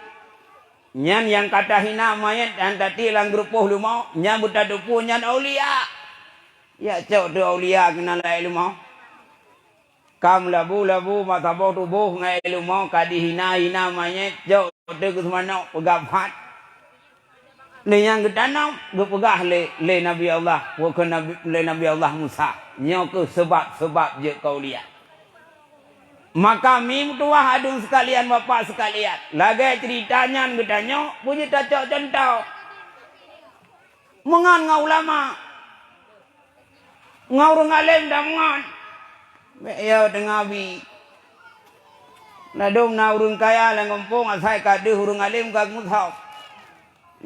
Nyan nyang ka tahina manyét dan tatiek lam geurupoh leumo, nyan beutateupeue nyan aulia. Jak cok teuh aulia keunan lam leumo. Ka meulabu-labu bak saboh tuboh ngon leumo, ka dihina-hina manyét, cok teuh keu seumanok peugah phat. Lé nyang geutanom geupeugah lé, lé Nabi Allah, peue kheun Nabi, lé Nabi Allah Musa. Nyoe kheueh seubab-seubab jeuet keu aulia. Maka meutuwah aduen seukalian, bapak seukalian, lagée ceurita nyan geutanyoe, beujeuet tacok cuntoh. Meungon ngon ulama, ngon ureuëng além tameungon. Bék yo teungoh bi. Ladôm na ureuëng kaya lam gampông asai ka deuh ureuëng além ka geumeuthok.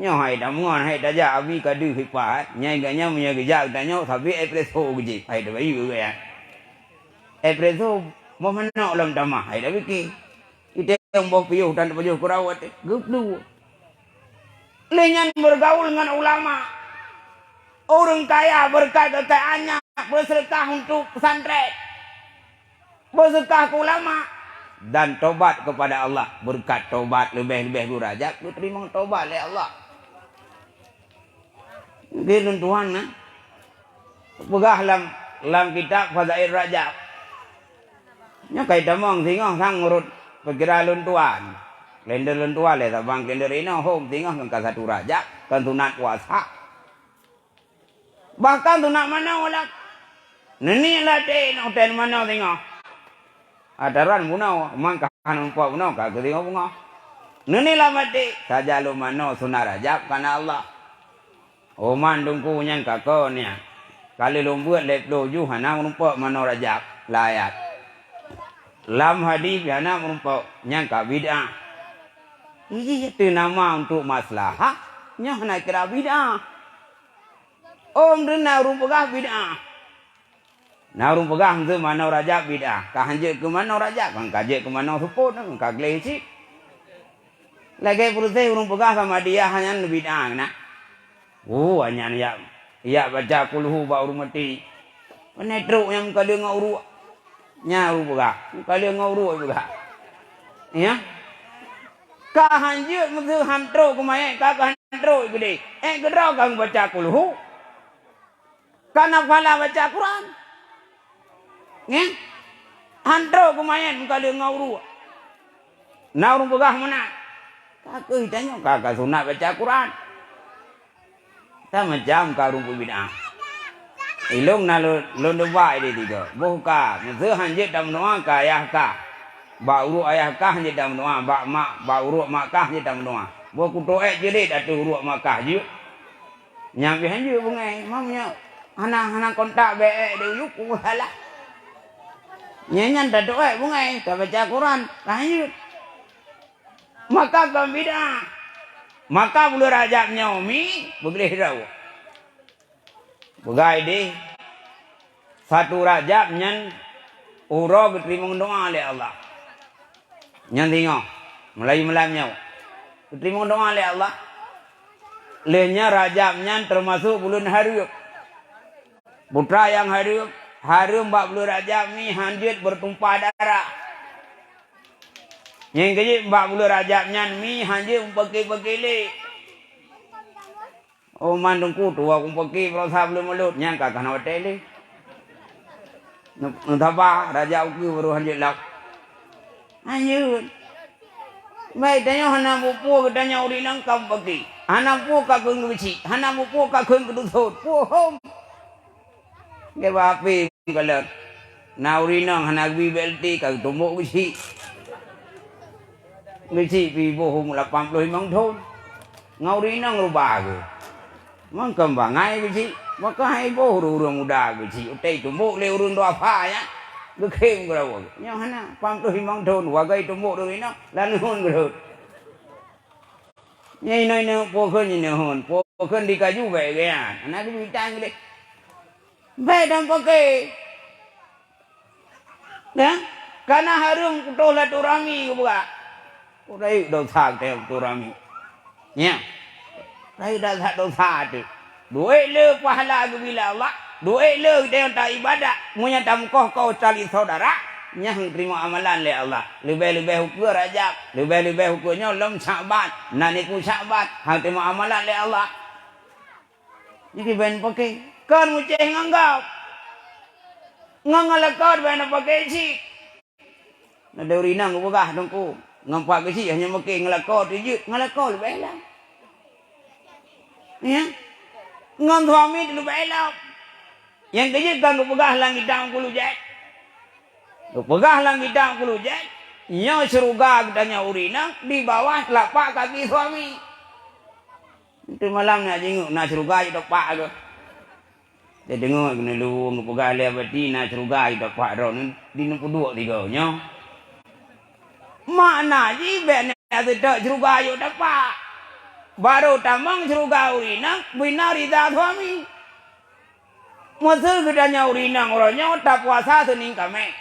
Nyoe hai tameungon, hai tajak abi ka deuh ipat. Nyai gata nyoe meunyoe geujak geutanyoe sabe espresso geujih. Hai tabayeue gata. Espresso boh manok lom tamah, hai tapiké. Itém boh piôh dan tapajoh keu rawot, geupeue. Lé nyan beureugaul ngon ulama. Ureuëng kaya beureukat keukayaannya beuseudeukah untuk pesantren, beuseudeukah keu ulama, dan tobat keupada Allah. Beureukat tobat leubeh-leubeh buleuen Rajab, geuteurimong tobat lé Allah. Di lôn tuan na peugah lam, lam kitab Fadail Rajab. Nyoe kai tamong singoh sang ureuëng peukira lôn tuan. Kalender lôn tuan lé saban kalender inoe hom singoh ngon ka satu Rajab, kon sunat puasa. Bahkan sunat manoe lom. Neuniek lam até nyoe tén manoe singoh. Ataran bunoe, man ka hana meupat bunoe ka keusingoh beungoh. Neuniek lam até, sajan lôn manoe sunat Rajab kana Allah. Oh man teungku nyang ka kon nyan. Ka lheueh lôn beuet lhée ploh juh hana meurumpok manoe Rajab, layat. Lam hadis hana meurumpok, nyang ka bid'ah. Ih, teuh nama untuk maslahah, nyoe hana kira bid'ah. Oh, meudeuna ureuëng peugah bid'ah. Na ureuëng peugah miseue manoe Rajab bid'ah. Ka han jeuet keu manoe Rajab, kan ka jeuet keu manoe seupôt, kan ka gleh cit. Lagèe peureuséh ureuëng peugah Samadiyah nyan bid'ah na. Oh, nyan yak, yak baca kulhu bak ureuëng maté. Pane trok nyang meukaleueng ngon uruek. Nyan ureuëng peugah, meukaleueng ngon uruek peugah. Ya. Ka han jeuet meuseu han trok keu manyét, ka, ka han trok keudeh. Eh, keudroe ka baca kulhu. Ka na pahala baca Quran. Nyan. Han trok keu manyét meukaleueng ngon uruek. Na ureuëng peugah meunan. Ka keuh tanyoe ka, ka sunat baca Quran. Ka macam ka ureuëng peubid'ah. Ilong na lôn, lôn deubak idéh tiga. Boh ka, meuseu han jeuet tameudoa ka ayah kah. Bak uruek ayah kah han jeuet tameudoa, bak mak, bak uruek mak kah han jeuet tameudoa. Boh kutoh ék jeuet ateueh uruek mak kah jeuet. Nyang pih han jeuet beungéh, mam nyoe hana, hana kontak bèk ék di uyuek ku salah. Nyan, nyan tatoh ék beungéh, tabaca Quran, ka han jeuet. Maka kon bid'ah. Maka buleuen Rajab nyoe mi, beugleh droe. Peugah idéh, satu Rajab nyan uroe geuteurimong doa lé Allah. Nyan singoh, meulayeue malam nyoe. Geuteurimong doa lé Allah. Lheueh nyan Rajab nyan teumasok buleuen hareuem. Putra nyang hareuem, hareuem bak buleuen Rajab mi han jeuet beutumpah darah. Nyang keujeuet bak buleuen Rajab nyan mi han jeuet meupaké-paké lé. Oh, mandum ku tuwoe kupaké baroesa buleuen Mulod, nyan ka kana watèe lé. Neusaba, raja ukeue baru han jeuet lom. Han jeuet. Baik, tanyoe hana muphom geutanyoe ureueng inong ka mupaké. Hana muphom ka kheun geuchik, hana muphom ka kheun geuduthon. Puhom. Geuba api kalon. Na ureueng inong hana geubri B L T ka geutumbok geuchik. Geuchik pih boh umur lapan ploh limong thon. Ngon ureueng inong rubah geuh. Mangkeumbang hai geuchik, maka hai boh ureueng-ureueng muda geuchik. Utai tumbok lé ureueng duafa nyan. Geukhem keudroe. Nyoe hana, lapan ploh limong thon, wagai tumbok ureueng inong, laneuen geurhot. Nyan inoe-inoe po kheun nyoe hon, po kheun di kaju bèk geuyan. Hana geubri tan geuh. Bèk dan paké. Ya? Kana hareuem putôh silaturahmi geupeugah. Rayeuk desya geutanyoe silaturahmi. Ya. Rayeuk desya, desya teuh. Duek le pahala geubri lé Allah, duek le geutanyoe taibadat, meunyoe tameukoh-koh tali syedara, nyan han teurimong amalan lé Allah. Leubeh-leubeh ukeue Rajab, leubeh-leubeh ukeue nyoe lom Syakban, na nikeu Syakban, han teurimong amalan lé Allah. Nyan keuh bèk neupaké. Kon meucéh ngon gob. Ngon, ngon lakoe bèk neupaké cit. Na deuh ureueng inong geupeugah teungku, ngon pat geuchik hana meuké ngon lakoe teuh jeuet, ngon lakoe leubeh lom. Ya. Ngon suami teuh leubeh lom. Nyang keujeuet kan geupeugah lam kitab Kulu Jai. Geupeugah lam kitab Kulu Jai, nyoe syeuruga geutanyoe ureueng inong di bawah telapak kaki suami. Teuma malam nyan jingieng na syeuruga jiteupak geuh. Teudeungoe keuneuk lôn geupeugah lé Abati na syeuruga jiteupak droeneuh di neupeuduek tiga nyoe. Makna jih bèk na seutôt syeuruga jiteupak. Barô tamong syeuruga ureueng inong bina rida suami. Meuseu geutanyoe ureueng inong uroe nyoe tapuasa Seunin Kaméh,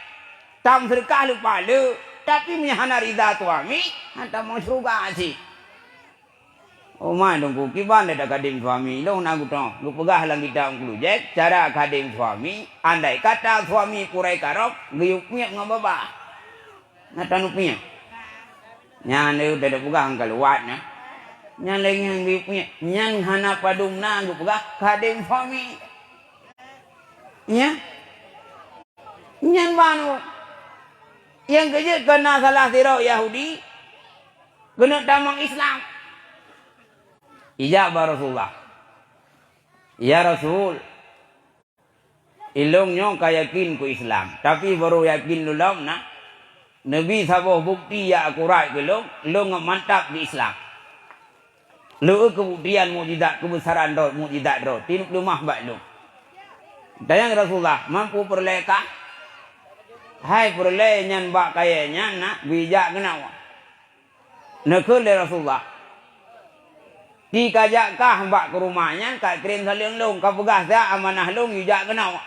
tameuseudekah leupah le, tapi meunyoe hana rida suami, han tamong syeuruga cit. Oma teungku, kiban dada kadém suami, lôn na geutanyoe, geupeugah lam kitab Kulu Jai, cara kadém suami, andai kata suami purai karab, geuyue piep ngon babah. Na taneuk piep. Nyan lé dada peugah ngon kaluwat nyan. Nyan lé nyan geuyue piep. Nyan hana padum na geupeugah kadém suami. Ya. Nyan baru. Nyang keujeuet keu na salah sidroe Yahudi, keuneuk tamong Islam. Ijak bak Rasulullah. Ya Rasul, ilôn nyoe ka yakin keu Islam, tapi barô yakin lôn lom na. Neubi saboh bukeuti nyang akurat keu lôn, lôn ngon mantap di Islam. Lôn eu keubuktian mukjizat keubeusaran droe, mukjizat droe, tineuk leumah bak lôn. Tanyong Rasulullah, "Mampu peureulée kah?" Hai peureulée nyan bak kayée nyan na, bijak keunoe. Neukheun lé Rasulullah, "Di kajak kah bak keurumoh nyan, ka kirém saleueng lôn, ka peugah siat amanah lôn yue jak keunoe."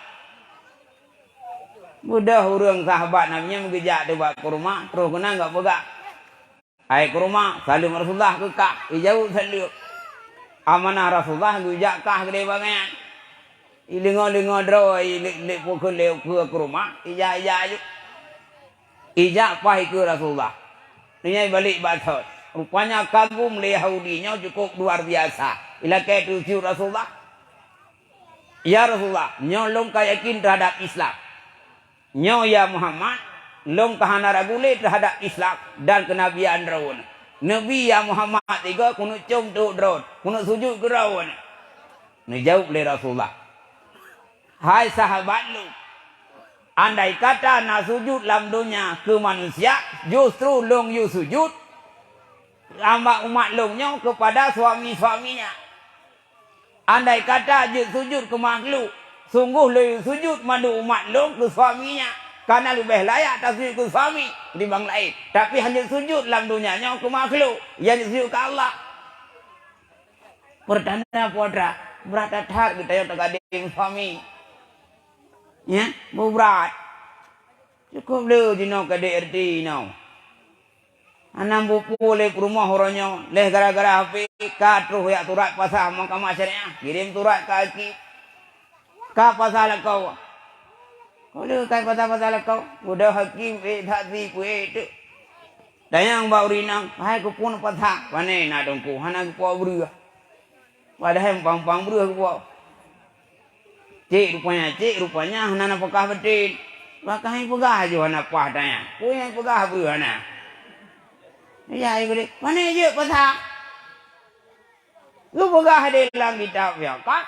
Beudôh ureuëng sahabat Nabi nyan geujak teuh bak keurumoh, troh keunan geupeugah, "Hai keureuma, saleuem Rasulullah keu kah." Ijaweueb saleuem. Amanah Rasulullah geujak kah keudeh bangai. Ileungoe-leungoe droe, i lé-, lé pukon lé ukeue keureuma, ija-ija aju. Ijak paih ikeue Rasulullah. Nyan ibalek bak thon. Rupanya kagum lé Yahudi nyoe cukup luar biasa. Ilakée teuh sujut Rasulullah, "Ya Rasulullah, nyoe lôn ka yakin teuhadab Islam. Nyoe ya Muhammad, lôn ka hana ragu lé teuhadab Islam dan keunabian droen. Neubi ya Muhammad sigoe keuneuk com teuh droen, keuneuk sujut keu droen." Neujaweueb lé Rasulullah, "Hai sahabat lôn, andai kata na sujut lam donya keu manusia, justru lôn yue sujut bak umat lôn nyoe keupada suami-suaminya. Andai kata jeuet sujut keu makhluk, sunggoh lôn yue sujut mandum umat lôn keu suaminya, kareuna leubeh layak tasujut keu suami timbang laén. Tapi hana jeuet sujut lam donya nyoe keu makhluk, nyang jeuet sujut keu Allah." Peurtanda putra, brat that-that geutanyoe tagadeng suami. Nyan, beubrat. Cukup le jinoe ka di R T inoe. Hana muphom lé peurumoh uroe nyoe, leh gara-gara H P ka troh jak surat pasah mahkamah syariah, kirém surat keu hakim. Ka pasah lakoe. Ka lheueh ka pasah-pasah lakoe, udah hakim ék saksi peuék teuk. Tanyong bak ureueng inong, "Hai keupeue neupasah?" "Pane na teungku, hana geupo breueh." Padahai muphom-muphom breueh geupo. "Cék rupanya, cék rupanya hana nafeukah baten." Pakon han peugah aju hana paih tanyong. Peue nyang peugah breueh hana. Ya, ya, geude. "Pane jeuet pasah?" Geupeugah di lam kitab fiqah,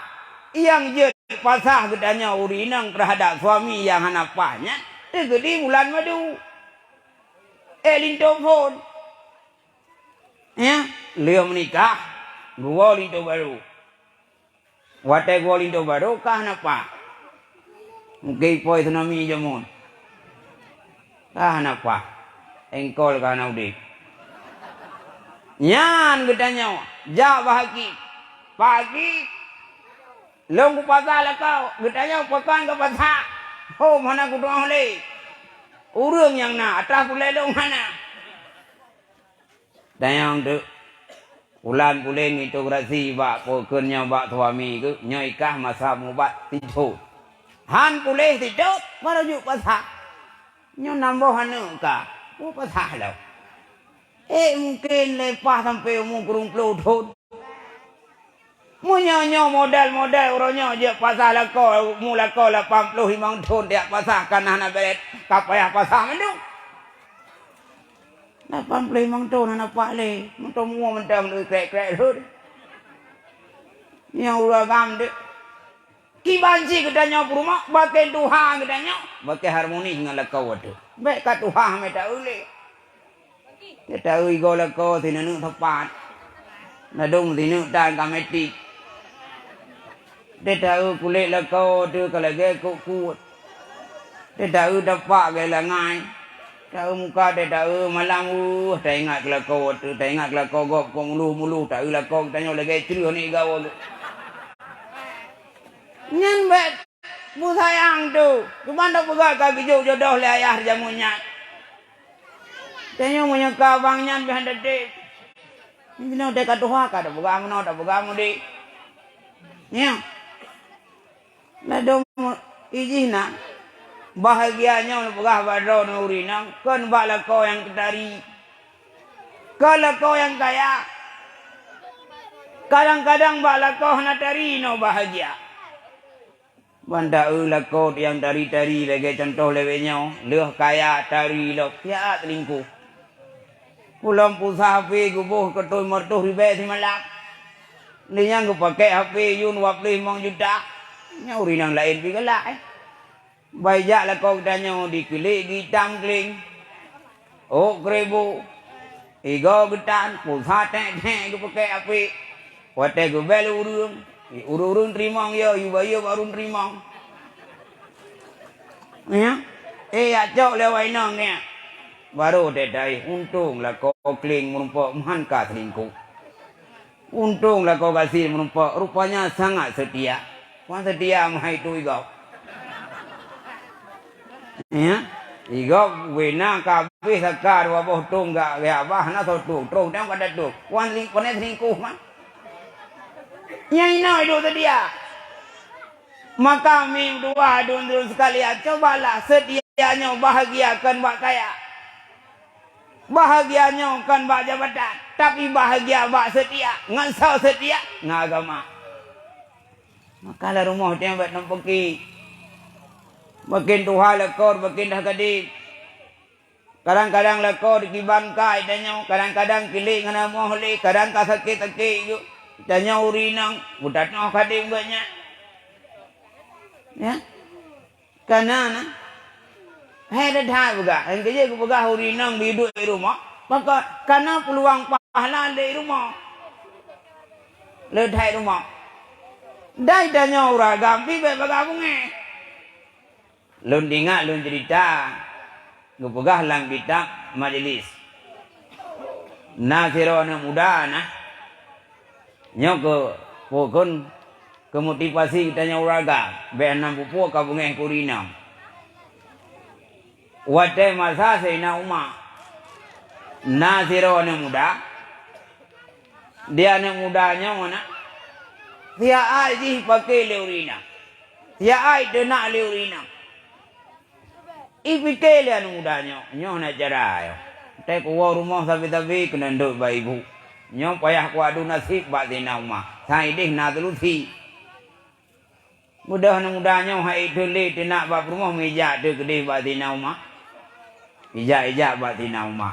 nyang jeuet pasah geutanyoe ureueng inong teuhadap suami nyang hana paih nyan, teukeudi bulan madu. Eh, linto phon. Ya, lheueh meunikah, geuwoe linto barô. Watée geuwoe linto barô, ka hana paih. Mungken ipoi tsunami jameun. Ka hana paih. Engkol ka hana udeb. Nyan geutanyoe jak bak hakim. "Pak Hakim, lôn kupasah lakoe." Geutanyoe, "Pakon kapasah? Hom hana kutu'oh lé. Ureueng nyang na, atra pulée lôn hana." Tanyong teuk, pulan puléng mitograsi bak peukeuen nyoe bak suami geuh, nyoe ikah masa mubat sithon. Han puléh sithon, barô jeuet pasah. Nyoe nam boh aneuk ka, peue pasah lom. Eh, mungken leupah sampoe umu kureueng ploh thon. Meunyoe nyoe model-model uroe nyoe jeuet pasah lakoe, umu lakoe lapan ploh limong thon jak pasah ka na hana bret, ka payah pasah mandum. Lapan ploh limong thon hana paih lé, meuteumé mantong lé krek-krek lheueh. Nyang ureueng agam deuek. Kiban cit geutanyoe peurumoh, bakée tuha geutanyoe, bakée harmoni ngon lakoe teuh. Bék ka tuha mita ulée. Teuta eu igoe lakoe sineuk-neuk sapat. Ladôm sineuk tan ka metik. Teuta eu kulét lakoe teuh ka lagée kok kuet. Teuta eu tapak gée langai. Teuta eu muka, teuta eu malam, weueh, taingat keu lakoe teuh, taingat keu lakoe gob kok muluh-muluh, ta eu lakoe geutanyoe lagée creueh aneuk gawa geuh. Nyan bék Peusayang tu, cuman tapeugah ka geujok jodoh lé ayah jameun nyan. Tanyoe meunyoe ka abang nyan pih han teuntée. Jinoe teuka tuha ka tapeugah meunoe, tapeugah mudi. Nyoe. Ladôm ijih na. Bahagia nyoe neupeugah bak droeneuh ureueng inong, kon bak lakoe nyang tari. Kon lakoe nyang kaya. Kadang-kadang bak lakoe hana tari nyoe bahagia. Ban ta eu lakoe nyang tari-tari lagée cuntoh lawét nyoe, lheueh kaya tari lom, siat teulingkoh. Pulom pulsa H P geuboh keutôi meuratoh ribée simalam. Lé nyang geupakée H P yue dua ploh limong juta. Nyoe ureueng nyang laén pih galak, eh. Bai jak lakoe geutanyoe dikeulék geuitam kléng. Ôk keureubo, igoe geutan, pulsa tét-tét geupakée apek. Watée geubél ureueng, ureueng-ureueng teurimong yo, yue bayeue bak ureueng teurimong. Ya, eh, jak cok lé awak inong nyan. Barô teutai, untông lakoe kléng meurumpok meuhan ka seulingkoh. Untông lakoe gasien meurumpok, rupanya sangat seutia. Wan seutia meuhai tui gob. Ya. Igob wena ka abéh saka dua boh tông gak, gak abah na soe tông, troh dang kada tông. Wan seli-, pane selingkuh mah. Nyang inoe duek seudia. Maka meutuah dun-dun sekalian, cobalah seudia nyoe bahagia kon bak kaya. Bahagia nyoe kon bak jabatan, tapi bahagia bak seutia. Ngon soe seutia? Ngon agama. Maka lam rumoh teuh bèk nam peuki. Makin tuha lakoe, makin dah gadéng. Kadang-kadang lakoe dikiban kai tanyoe, kadang-kadang kilé ngon amoh lé, kadang ka sakét-sakét geuh. Tanyoe ureueng inong, beutatoh kadéng gobnyan. Ya. Kana na. Hai dah that peugah, nyang keujeuet geupeugah ureueng inong biduek di rumoh, maka kana peuluang pahala lé rumoh. Lé that rumoh. Dai tanyoe ureueng agam pih bèk bagah beungéh. Lôn ingat lôn ceurita geupeugah lam kitab majlis. Na sidroe aneuk muda na. Nyoe keu pokon keu motivasi geutanyoe ureueng agam, bèk hana peupuih ka beungéh keu ureueng inong. Watèe masa Saidina Umar, na sidroe aneuk muda, di aneuk muda nyoe na, siat-siat jih jipaké lé ureueng inong, siat-siat jiteunak lé ureueng inong. Ipiké lé aneuk muda nyoe, nyoe na cara nyoe. Watèe kuwoe rumoh sabe-sabe keuneuk deuek bak ibu. Nyoe payah kuadu naseb bak Saidina Umar. Sang idéh na solusi. Mudah aneuk muda nyoe hai iteulé teunak bak peurumoh meujak teuh keudéh bak Saidina Umar. Ijak-ijak bak Saidina Umar.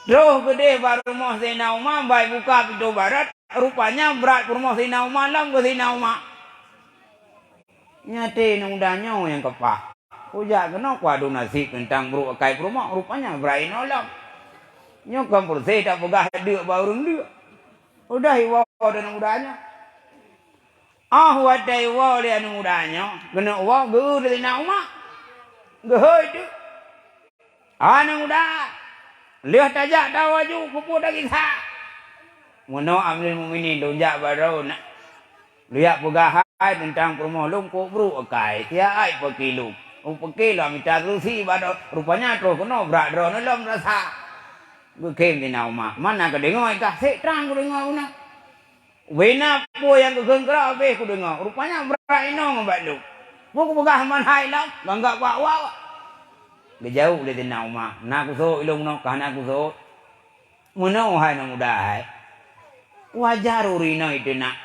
Troh keudéh bak rumoh Saidina Umar, bai buka pintoe barat, rupanya brat peurumoh Saidina Umar lom keu Saidina Umar. Nyaté aneuk muda nyoe nyang keupah. Kujak keunoe kuadu naseb teuntang brôk akai peurumoh, rupanya brat inoe lom. Nyoe kon peureuseh tapeugah deuk bak ureueng deuk. Udah iwoe aneuk muda nyoe. Óh watèe iwoe lé aneuk muda nyoe, keuneuk woe geu lé Saidina Umar. Geuhôi teuk. Aneuk muda, lheueh tajak tawoe ju keupeue tagisa. Meunoe Amirul Mukminin lôn jak bak droeneuh. Lôn jak peugah hai teuntang peurumoh lôn kok brôk akai, siat-siat paké lôn. Lôn paké lôn mita solusi bak droe, rupanya troh keunoe brat droeneuh lom rasa. Geukhém Saidina Umar, "Mana kadeungoe kah?" "Sép trang kudeungoe keunoe." Ubena peue nyang geukheun keudroe habéh kudeungoe. Rupanya brat inong ngon bak lôn. Peue kupeugah man hai lom, geuanggab wak-wak. Geujaweueb lé Saidina Umar, "Na kusôk ilôn nyoe, ka hana kusôk." Meunoe hai aneuk muda hai. Wajar ureueng inong iteunak.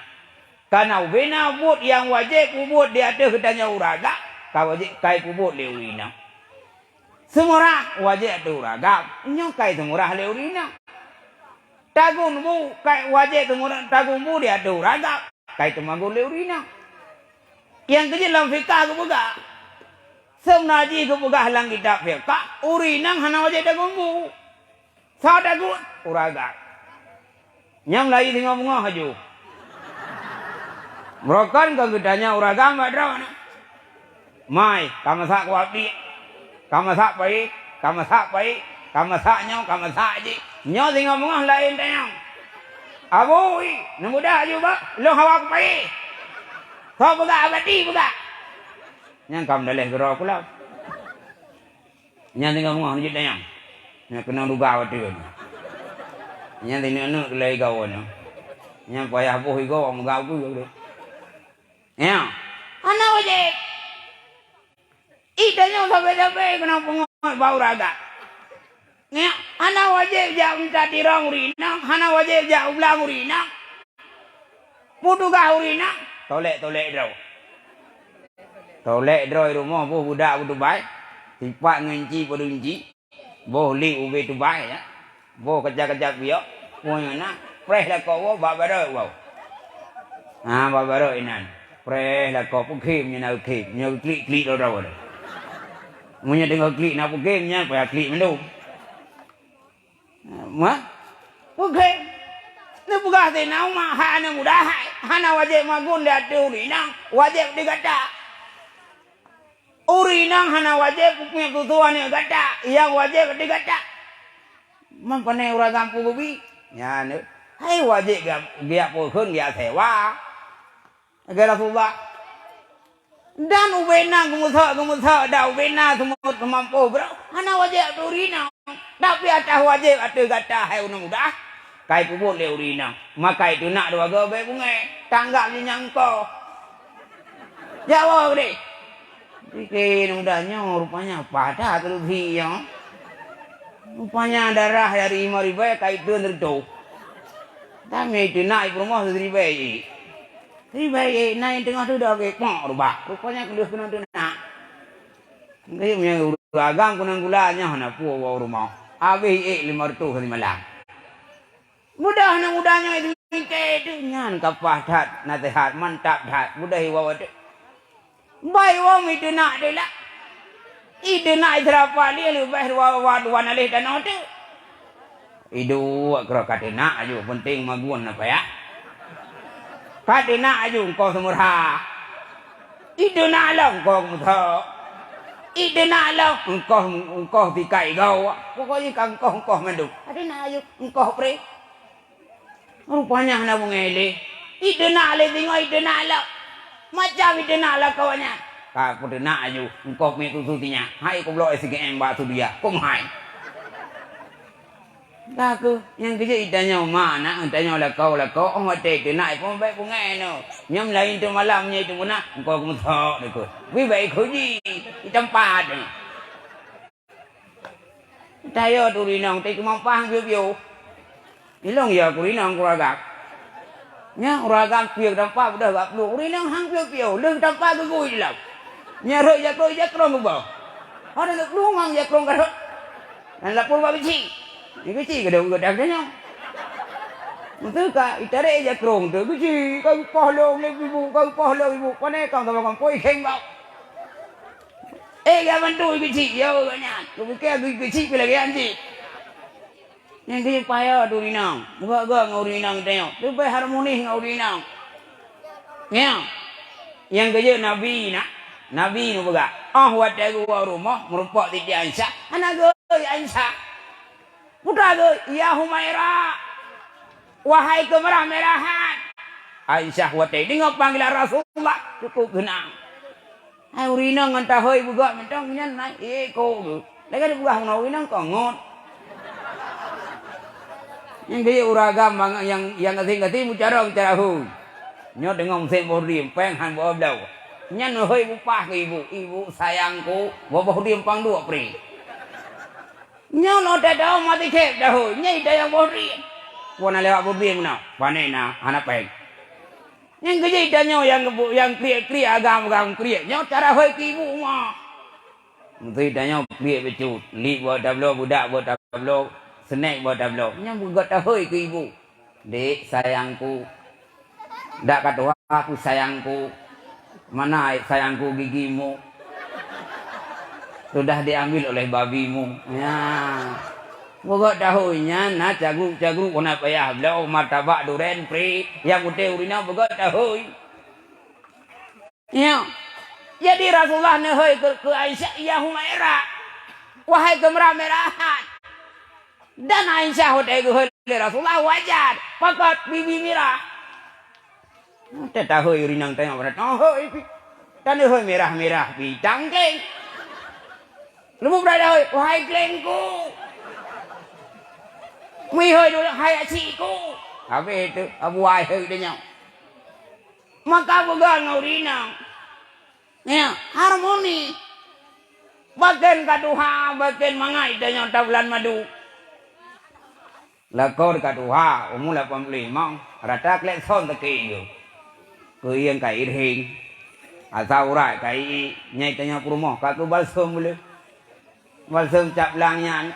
Kana ubena buet nyang wajéb peubuet di ateueh geutanyoe ureueng agam, ka wajéb kai peubuet lé ureueng inong. Seumurah wajéb ateueh ureueng agam, nyoe kai seumurah lé ureueng inong. Tagun bu kai wajéb seumurah, tagun bu di ateueh ureueng agam, kai teumagun lé ureueng inong. Nyang keujeuet lam fikah geupeugah, seumeunan jih geupeugah lam kitab fikah, ureueng inong hana wajéb tagun bu. Soe tagun? Ureueng agam. Nyan meulayeue singoh beungoh laju. Meurokon ka geutanyong ureueng agam bak droeneuh. "Mai, ka masak kuah piek. Ka masak payé, ka masak payé, ka masak nyoe, ka masak jih." Nyoe singoh beungoh laén tanyong. "Abu, i, neumudah laju bak, lôn hawa kupayé. Soe peugah, abati peugah." Nyan ka meudaleh keudroe pulo. Nyan singoh beungoh neujeuet tanyong. Nyan keunong duga watèe nyoe. Nyan sineuk-neuk lé igoe nyoe. Nyan payah boh igoe awak meugah ukeue. Nyan. Hana wajéb. Ih, tanyoe sabe-sabe keunong peungeut bak ureueng agam. Nyan. Hana wajéb jak mita tirong ureueng inong, hana wajéb jak u blang ureueng inong. Peue tugaih ureueng inong? Tolek-tolek droe. Tolek droe rumoh boh budak beutubai, sipat ngon inci padum inci, boh lip ubé tubai, ya. Boh keujab-keujab biok, peue nyang na, preh lakoe woe bak barô woe. Ha, bak barô inan. Preh lakoe peukhém nyan na khém, nyoe klik-klik droe-droe. Meunyoe teungoh klik na peukhém nyan, payah klik mandum. Ma? Oke. Neupeugah Saidina Umar, hai aneuk muda hai, hana wajéb magun di ateueh ureueng inong, wajéb di gata. Ureueng inong hana wajéb peue-peue tutoe aneuk gata, nyang wajéb di gata. Man pane ureueng agam peugeubi? Nyan, hai wajéb geujak, geujak peue kheun, geujak sewa. Lagèe Rasulullah. Dan ubena geumusok-geumusok dan ubena seumut seumampoh brok, hana wajéb ateueh ureueng inong. Tapi atawa wajéb ateueh gata hai ureueng muda, kai peubuet lé ureueng inong. Maka itu nak dua go bék beungéh, tanggap jih nyang ko. Jak woe keudeh. Pike muda nyoe rupanya padat reuzeki nyoe. Rupanya darah dari limong ribèe ka iteun reutôh. Tapi itu nak peurumoh siribèe. Siribèe na nyang teungoh dudoe geuh pok rubah. Rupanya keu lheueh keunoe teunak. Geuyue meunyoe ureueng agam keunong gula nyoe hana peue woe rumoh. Abéh ék limong reutôh simalam. Mudah aneuk muda nyoe itu mike itu nyan ka paih that naseuhat, mantap that. Mudah iwoe teuk. Bai woe iteunak teuk lah. Iteunak iseurapa lé leubeh dua, dua, dua naleh tanoh teuk. Iduek keudroe ka teunak aju, penting magun na payah. Ka teunak aju engkoh seumeurha. Iteunak lom engkoh meuthok. Iteunak lom engkoh, engkoh tikai gau. Pokok jih ka engkoh, engkoh mandum. Ka teunak aju engkoh preh. Rupanya hana beungéh lé. Iteunak lé singoh, iteunak lom. Macam iteunak lakoe nyan. Ka kuteunak aju, engkoh miet tusu sinyak. Hai kublok S G M bak Sudia. Kum hai. Ka keuh, nyang keujeuet itanyoe ma na, itanyoe lakoe-lakoe, oh watèe iteunak ipon bèk beungéh nyoe. Nyang laén teuk malam nyoe itu beuna, engkoh keumeusok dikeue. Wih bèk ikeuji, itampat. Tayo tu rinong, tai keumampah bieu-bieu. Ilong ya ku rinong ku ragam. Nya uragam pieu tampa beudôh bak plueng. Rinong hang pieu-pieu, lheueh tampa geugui di lam. Nya rhot jakrong, jakrong geuboh. Ada nak plueng hang jakrong ka rhot. Dan lapor bak beuci. Ni beuci ka dong geudak nyoe. Meutu ka itarek jakrong tu beuci, ka geupoh lom lé ibu, ka geupoh lom ibu. Pane kam sama kampoi kheng bak. Eh, geubantu geuchik, ya, geuh nyan. Geupike geuchik pih lagèe nyan cit. Nyang geuchik payah tu rinong. Muka-muka ngon ureueng inong tanyoe. Leubeh harmoni ngon ureueng inong. Nyoe. Nyang geujeuet Nabi na. Nabi neupeugah, "Oh watèe geuwoe rumoh, meurumpok di Aisyah, hana geuhôi Aisyah." Peue geuh, "Ya Humaira, wahai keumeurah-meurahan." Aisyah watèe deungoe panggilan Rasulullah, cukup geunang. Hai ureueng inong ngon tahôi beugok mantong nyan na iko geuh. Lagèe dipeugah ngon ureueng inong kongot. Nyang di uragam nyang, nyang gasien-gasien meucarông cara hôi. Nyoe deungoe musém boh diem, péng han boh bloe. Nyan hôi bupah keu ibu, "Ibu sayangku, boh-boh diem pang duek pri." Nyoe lôn teudoh mati khép dahôi, nyan ita nyang boh diem. Wan na lewat boh diem na, pane na, hana péng. Nyang keujeuet ita nyoe nyang, nyang kriek-kriek agam-agam kriek, nyoe cara hôi keu ibu ma. Meusti ita nyoe kriek bacut, liek bak tabloe, beudak bak tabloe, seunek bak tabloe, nyan beugöt tahôi keu ibu. "Dek sayangku, dak ka tuha aku sayangku. Mana air sayangku gigimu? Sudah diambil oleh babimu." Ya. Beugöt tahôi nyan na cagruek-cagruek hana payah bloe martabak duren pri, nyang putéh ureueng inong beugöt tahôi. Ya. Jadi Rasulullah neuhôi keu, keu Aisyah, "Ya Humaira, wahai keumeurah-meurahan." Dan Aisyah watèe geuhôi lé Rasulullah wajar, pakot bibi mirah. Teuh tahôi ureueng inong tanyong pada tahôi pih. Dan neuhôi mirah-mirah pih tangkeng. Leubeh brat tahôi, "Wahai klengku." Meuhôi dulu, "Hai asikku." Habéh teuk, abu ai hôi tanyong. Maka peugah ngon ureueng inong. Ya, harmoni. Bagian ka tuha, bagian mangat tanyoe ta bulan madu. Lakoe ka tuha, umu lapan ploh limong, rata klekson teuke geuh. Keuieng ka iréng, asa urat ka iék, nyai tanyoe peurumoh ka keu balsem ulèe. Balsem cap blang nyan.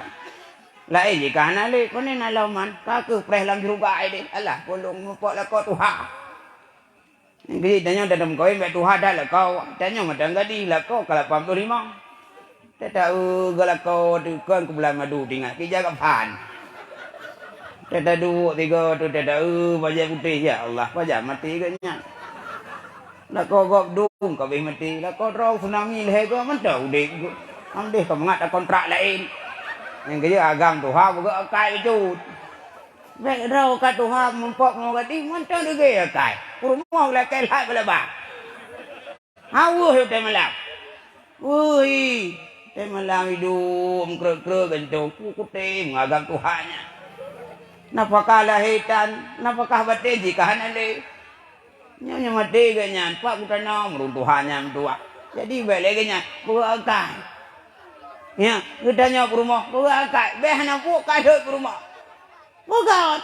Laén jih ka hana lé, keuneuk na lom man, ka keuh preh lam syeuruga ai deh. Alah, pulung mupok lakoe tuha. Geutanyoe dalam kawin bèk tuha that lakoe, tanyoe mantong gadih lakoe ka lapan ploh limong. Tata eu geu lakoe teuh kon keu bulan madu teuingat, keu jaga phan. Tata duek tiga tu tata eu bajèe putéh, ya Allah, pajan maté geuh nyan. Lakoe gob dum ka abéh maté, lakoe droe tsunami lhèe goe mantong udép geuh. Alhamdulillah ka mangat kontrak laén. Nyang keujeuet agam tuha beugöt akai bacut. Bèk droe ka tuha muphom ngon gadih mantong deugé akai. Peurumoh lakèe lhah balaba. Haweueh watèe malam. Weueh, watèe malam iduek meukreuek-kreuek gantung, ku kutem ngagam tuha nyan. Nafakah lahé tan, nafakah batén jih ka hana lé. Nyoe nyang maté geuh nyan, pat geutanyoe meuruntuhan nyan meutuah. Jadi, bèk lé geuh nyan, peue akai. Nyan, geutanyoe peurumoh, peue akai. Bèk hana buet ka lheueh peurumoh. Peugah.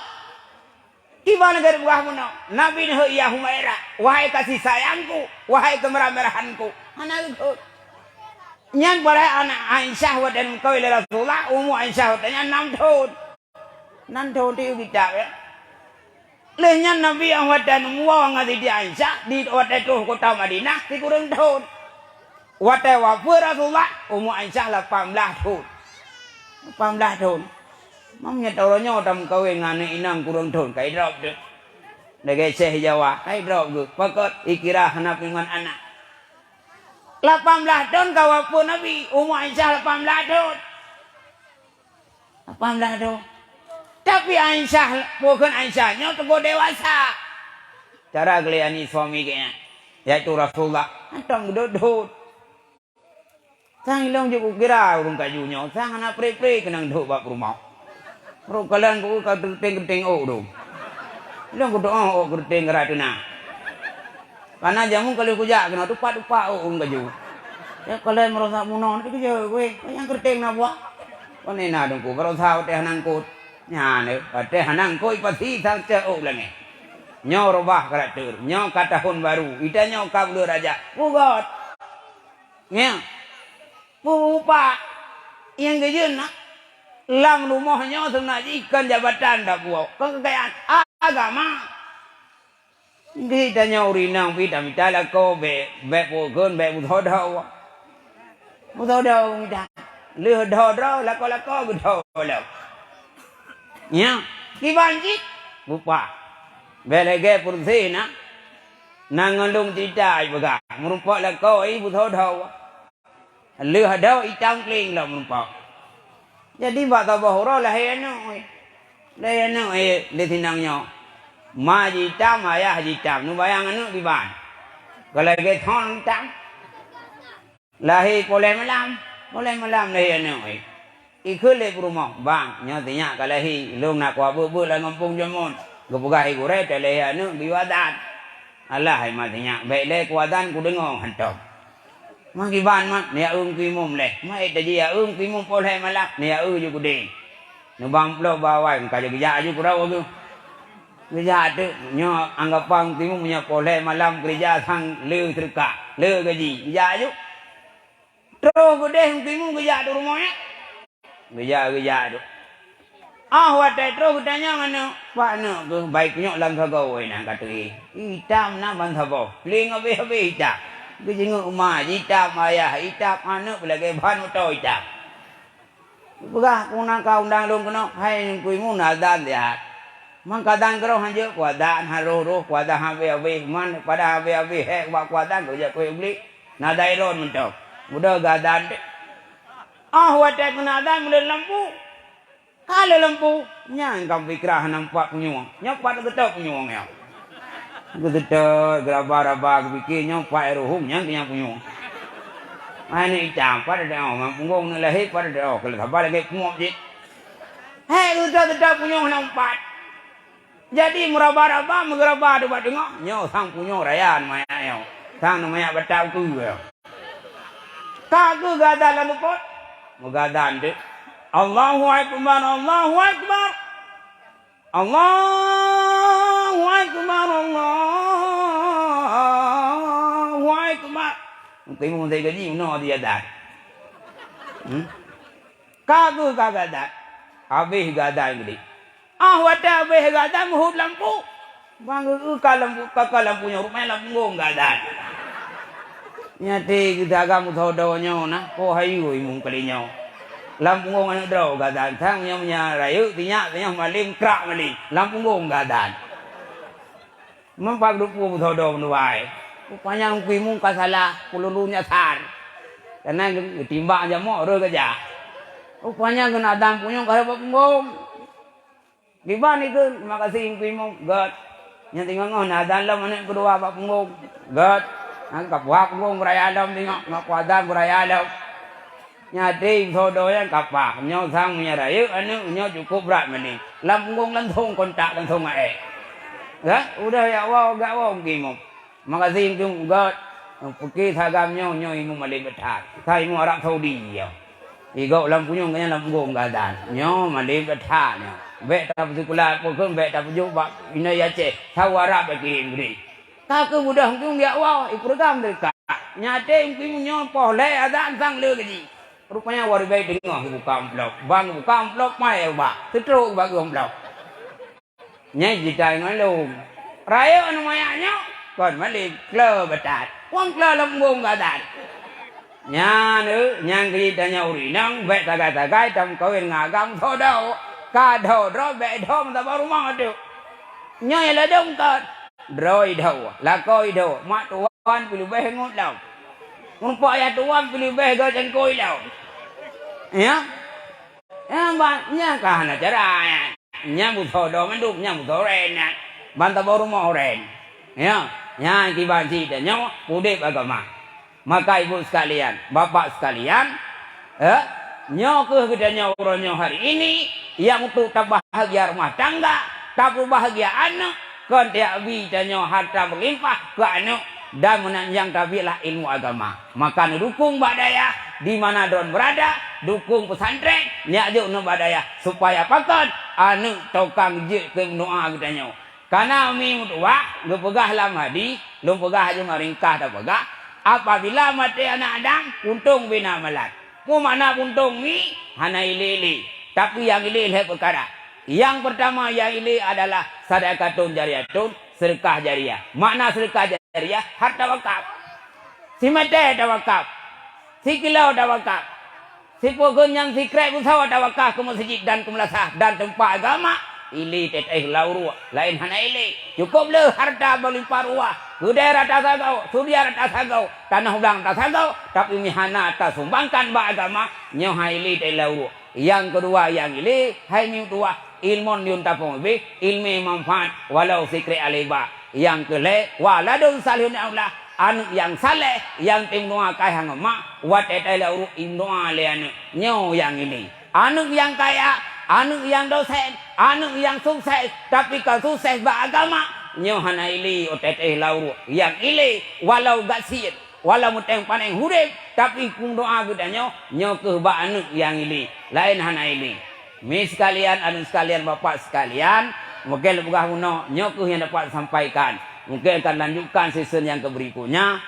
Kiban lagèe peugah bunoe. Nabi neuheuet, "Ya Humaira, wahai kasih sayangku, wahai keumerah-merahanku." Hana geukheun. Nyan padahai aneuk Aisyah watèe meukawen lé Rasulullah, umu Aisyah watèe nyan nam thon. Nan thon di kitab, ya. Lheueh nyan Nabi nyang watèe neumuwoe ngon Siti Aisyah di watèe troh kota Madinah sikureueng thon. Watèe wafeuet Rasulullah, umu Aisyah lapan blaih thon. Lapan blaih thon. Mam nyan uroe nyoe tameukawen ngon aneuk inong kureueng thon, ka idrop teuh. Lagèe Syekh Jawa, ka idrop geuh. Pakon? Ikira hana pih ngon aneuk. Lapan blaih thon ka wafeuet Nabi, umu Aisyah lapan blaih thon. Lapan blaih thon. Tapi Aisyah, bukan Aisyah, nyoe teungoh dewasa. Cara geulayani suami geuh nyan, yaitu Rasulullah, hantom geudhôt-dhôt. Sang ilôn jeuet kukira ureueng kaju nyoe, sang hana pré-pré keunong dhôt bak peurumoh. Rot kalon ku ka geureuteng-geureuteng ôk dum. Ilôn kudoa ôk geureuteng gara teuna. Kana jameun ka lheueh kujak keunoe tupat-tupat ôk ureueng kaju. Ya kalon meurasa bunoe, tapi keujeuet weh, nyang geureuteng na buah. Kon na dengku, baroesa watèe hana eungkôt. Nyan, watèe hana eungkôt pasti sang cok ôk langèt. Nyoe reubah karakter, nyoe ka tahun baru, ita nyoe ka buleuen raja. Pugot. Nyan. Pupa. Nyang geujeuet na. Lam rumoh nyoe seunah jih kon jabatan tapuwoe, kon keukayaan, agama. Geutanyoe ureueng inong pih tamita lakoe, bèk, bèk peukeuen, bèk beutho-tho. Beutho-tho mita. Lheueh dho droe, lakoe-lakoe geutho lom. Nyan, kiban cit, bupa. Bèk lagèe peureuseh na. Na ngon lôn cerita ipeugah, meurumpok lakoe i beutho-tho. Lheueh dho itam kling lom meurumpok. Jadi bak saboh uroe lahé aneuk, eh. Lahé aneuk, eh, di sinong nyoe. Ma jitam, ayah jitam. Neubayang aneuk kiban. Ka lagèe thon itam. Lahé poh lhèe malam. Poh lhèe malam lahé aneuk, eh. Ikheun lé peurumoh, "Bang, nyoe sinyak ka lahé. Lôn na kuah beuet-beuet lam gampông jameun." Geupeugah i gurèe, "Talahé aneuk geuyue adan." "Alah, hai mak sinyak, bèk lé kuadan kudeungoe hantom." "Ma kiban mak, neujak eu keu imum lé." "Ma ék tajak eu keu imum poh lhèe malam, neujak eu ju keudéh." Neubang plôk bak awai, ka geujak aju keudroe geuh. Geujak teuk, nyoe anggapan keu imum meunyoe poh lhèe malam keureuja sang le teuka, le gaji, geujak aju. Troh keudéh keu imum geujak teuk rumoh nyan. Geujak, geujak tu. Ah, watèe troh geutanyong aneuk, "Pak, aneuk keuh, bai kunyok lam sagoe nyan ka teuh." Itam na ban saboh, pling habéh-habéh itam. Geujingeuk ma, itam ayah, itam aneuk, lagèe ban moto itam. Peugah, "Peue na ka undang lôn keunoe, hai Teungku Imum, na adan siat." Man ka adan keudroe hanjeuet, kuadan han roh-roh, kuadan han habéh-habéh, man pada habéh-habéh hék bak kuadan, geujak keu Iblih. Nadai lôn mantong. Muda gadan deh. Ah, watèe keuneuk adan mulai lampu. Ka lheueh lampu, nyan ka meupikiran hana meupat punyueng. Nyoe pat geutot punyueng nyoe. Geutot, geuraba-raba, geupike nyoe pat ruhueng, nyan keuh nyang punyueng. Aneuk itam pat teuh, lam punggong aneuk lahé pat teuh, keuleubah lagèe pungoh jih. Hai, geutot-tot punyueng hana meupat. Jadi meuraba-raba, meugeuraba di bak teungoh, nyoe sang punyueng raya manyak nyoe. Sang manyak batang tu nyoe. Ka geuh gadan lam seupôt, meugadan teuk. Allahu Akbar, Allahu Akbar. Allahu Akbar, Allahu Akbar. Mungkin meuhai gaji meunoe di adan. Hmm? Ka geuh ka gadan. Habéh gadan geude. Ah, watèe habéh gadan meuhôt lampu. Bang geuh ka lampu, ka, ka lampu nyoe, rupanya lam punggong gadan. Nyaté geudagang meusodo nyoe na, po hayu imum kali nyoe. Lam punggong aneuk droe gadan, sang nyoe meunyo rayeuk, sinyak, sinyoh malém, krak malém. Lam punggong gadan. Memang pak geudukpu meusodo meunuai. Rupanya Teungku Imum ka salah, peululu nyasar. Karena geutimbang jamok rôh gajah. Rupanya keuneuk adan punyueng ka bak punggong. Kiban ikheun, "Terima kasih Teungku Imum." Gèt. Nyang teungoh-ngoh na adan lom aneuk keudua bak punggong. Gèt. Nyang kapah punggong beuraya lom teungoh, ngon kuadang beuraya lom. Nyaté sodo nyang kapah, nyoe sang meunyo rayeuk aneuk, nyoe cukup brat meunan. Lam punggong langsong kontak, langsong ae. Dah, udah jak woe, jak woe mungkin imum. Makasih mungkin ugat. Pike sagam nyoe, nyoe imum malem that. Sa imum Arab Saudi nyoe. Igob lam punyueng, keu nyan lam punggong geuadan. Nyoe malem that nyoe. Bèk tapeusikula, peue kheun bèk tapeujok bak inai Aceh. Sawa Arab bèk kirém geude. Ka keuh mudah mungkin jak woe, ipeureugang deureuka. Nyaté mungkin nyoe poh lhèe adan sang le geuji. Rupanya woe ribèe teungoh buka amplop. Bang buka amplop, mai ubak. Seutrok bak amplop. Nyan cerita ngon lôn. Rayeuk aneuk manyak nyoe, kon malem, klo beutat. Wang klo lam punggong geuadan. Nyan, eh, nyang keu tanyoe ureueng inong, bèk sagai-sagai tameukawen ngon agam sodo. Ka dho droe, bèk dho meusaboh rumoh teuk. Nyoe ladôm kon. Droe idho, lakoe idho, mak tuan pih leubeh ngut lom. Meureumpok ayah tuan pih leubeh geucangkôi lom. Ya? Ya, ba-, nyan ka hana cara, ya. Nyan beusodo mandum, nyan beusoren nyan. Ban saboh rumoh oren. Ya, nyan kiban cit tanyoe udép agama. Maka ibu sekalian, bapak sekalian, eh, nyoe keuh geutanyoe uroe nyoe hari ini, nyang untuk tabahgia rumah tangga, tapeubahagia aneuk, kon tiak bi tanyoe harta meulimpah keu aneuk dan meunan nyang tabiet lah ilmu agama. Maka neudukung bak dayah di mana droen beurada, dukung pesantren, neujak jok neuh bak dayah, supaya pakon aneuk tokang jeuet keu meudoa geutanyoe. Kana mi meutuwah geupeugah lam hadih, lôn peugah laju meuringkah tapeugah, apabila maté aneuk Adam, puntông bina malat. Peue makna puntông mi? Hana ilé-ilé. Tapi nyang ilé lhèe peukara. Nyang peurtama nyang ilé adalah sadaqatun jariyatun, seudeukah jariyah. Makna seudeukah jariyah, harta wakaf. Simeutè tawakaf. Sikilo tawakaf. Sipeue kheun nyang sikrek beusawa tawakaf keu meuseujid dan keu meulasah dan teumpat agama, ilé teuh-teuh lam uruek, laén hana ilé. Cukôp le harta meulimpah ruah, keudè rata sagoe, sudia rata sagoe, tanoh blang rata sagoe, tapi mi hana tasumbangkan bak agama, nyoe han ilé teuh lam uruek. Nyang keudua nyang ilé, hai mi meutuwah, ilmun yuntafa'u bih, ilmu manfaat, walau sikrek aleba. Nyang keulhèe, waladun salihun yad'u lah, aneuk nyang saleh, nyang teumeudua keu ayah ngon ma, watèe teuh lam uruek imeudoa lé aneuk. Nyoe nyang ilé. Aneuk nyang kaya, aneuk nyang dosen, aneuk nyang sukses, tapi ka sukses bak agama, nyoe hana ilé watèe teuh lam uruek. Nyang ilé, walau gasien, walau meuténg-panéng udép, tapi peue doa geutanyoe, nyoe keuh bak aneuk nyang ilé, laén hana ilé. Mi sekalian, aneuk sekalian, bapak sekalian, mungken lôn peugah bunoe, nyoe keuh nyang dapat sampaikan. Mungken akan lanjutkan season nyang keubeurikutnya.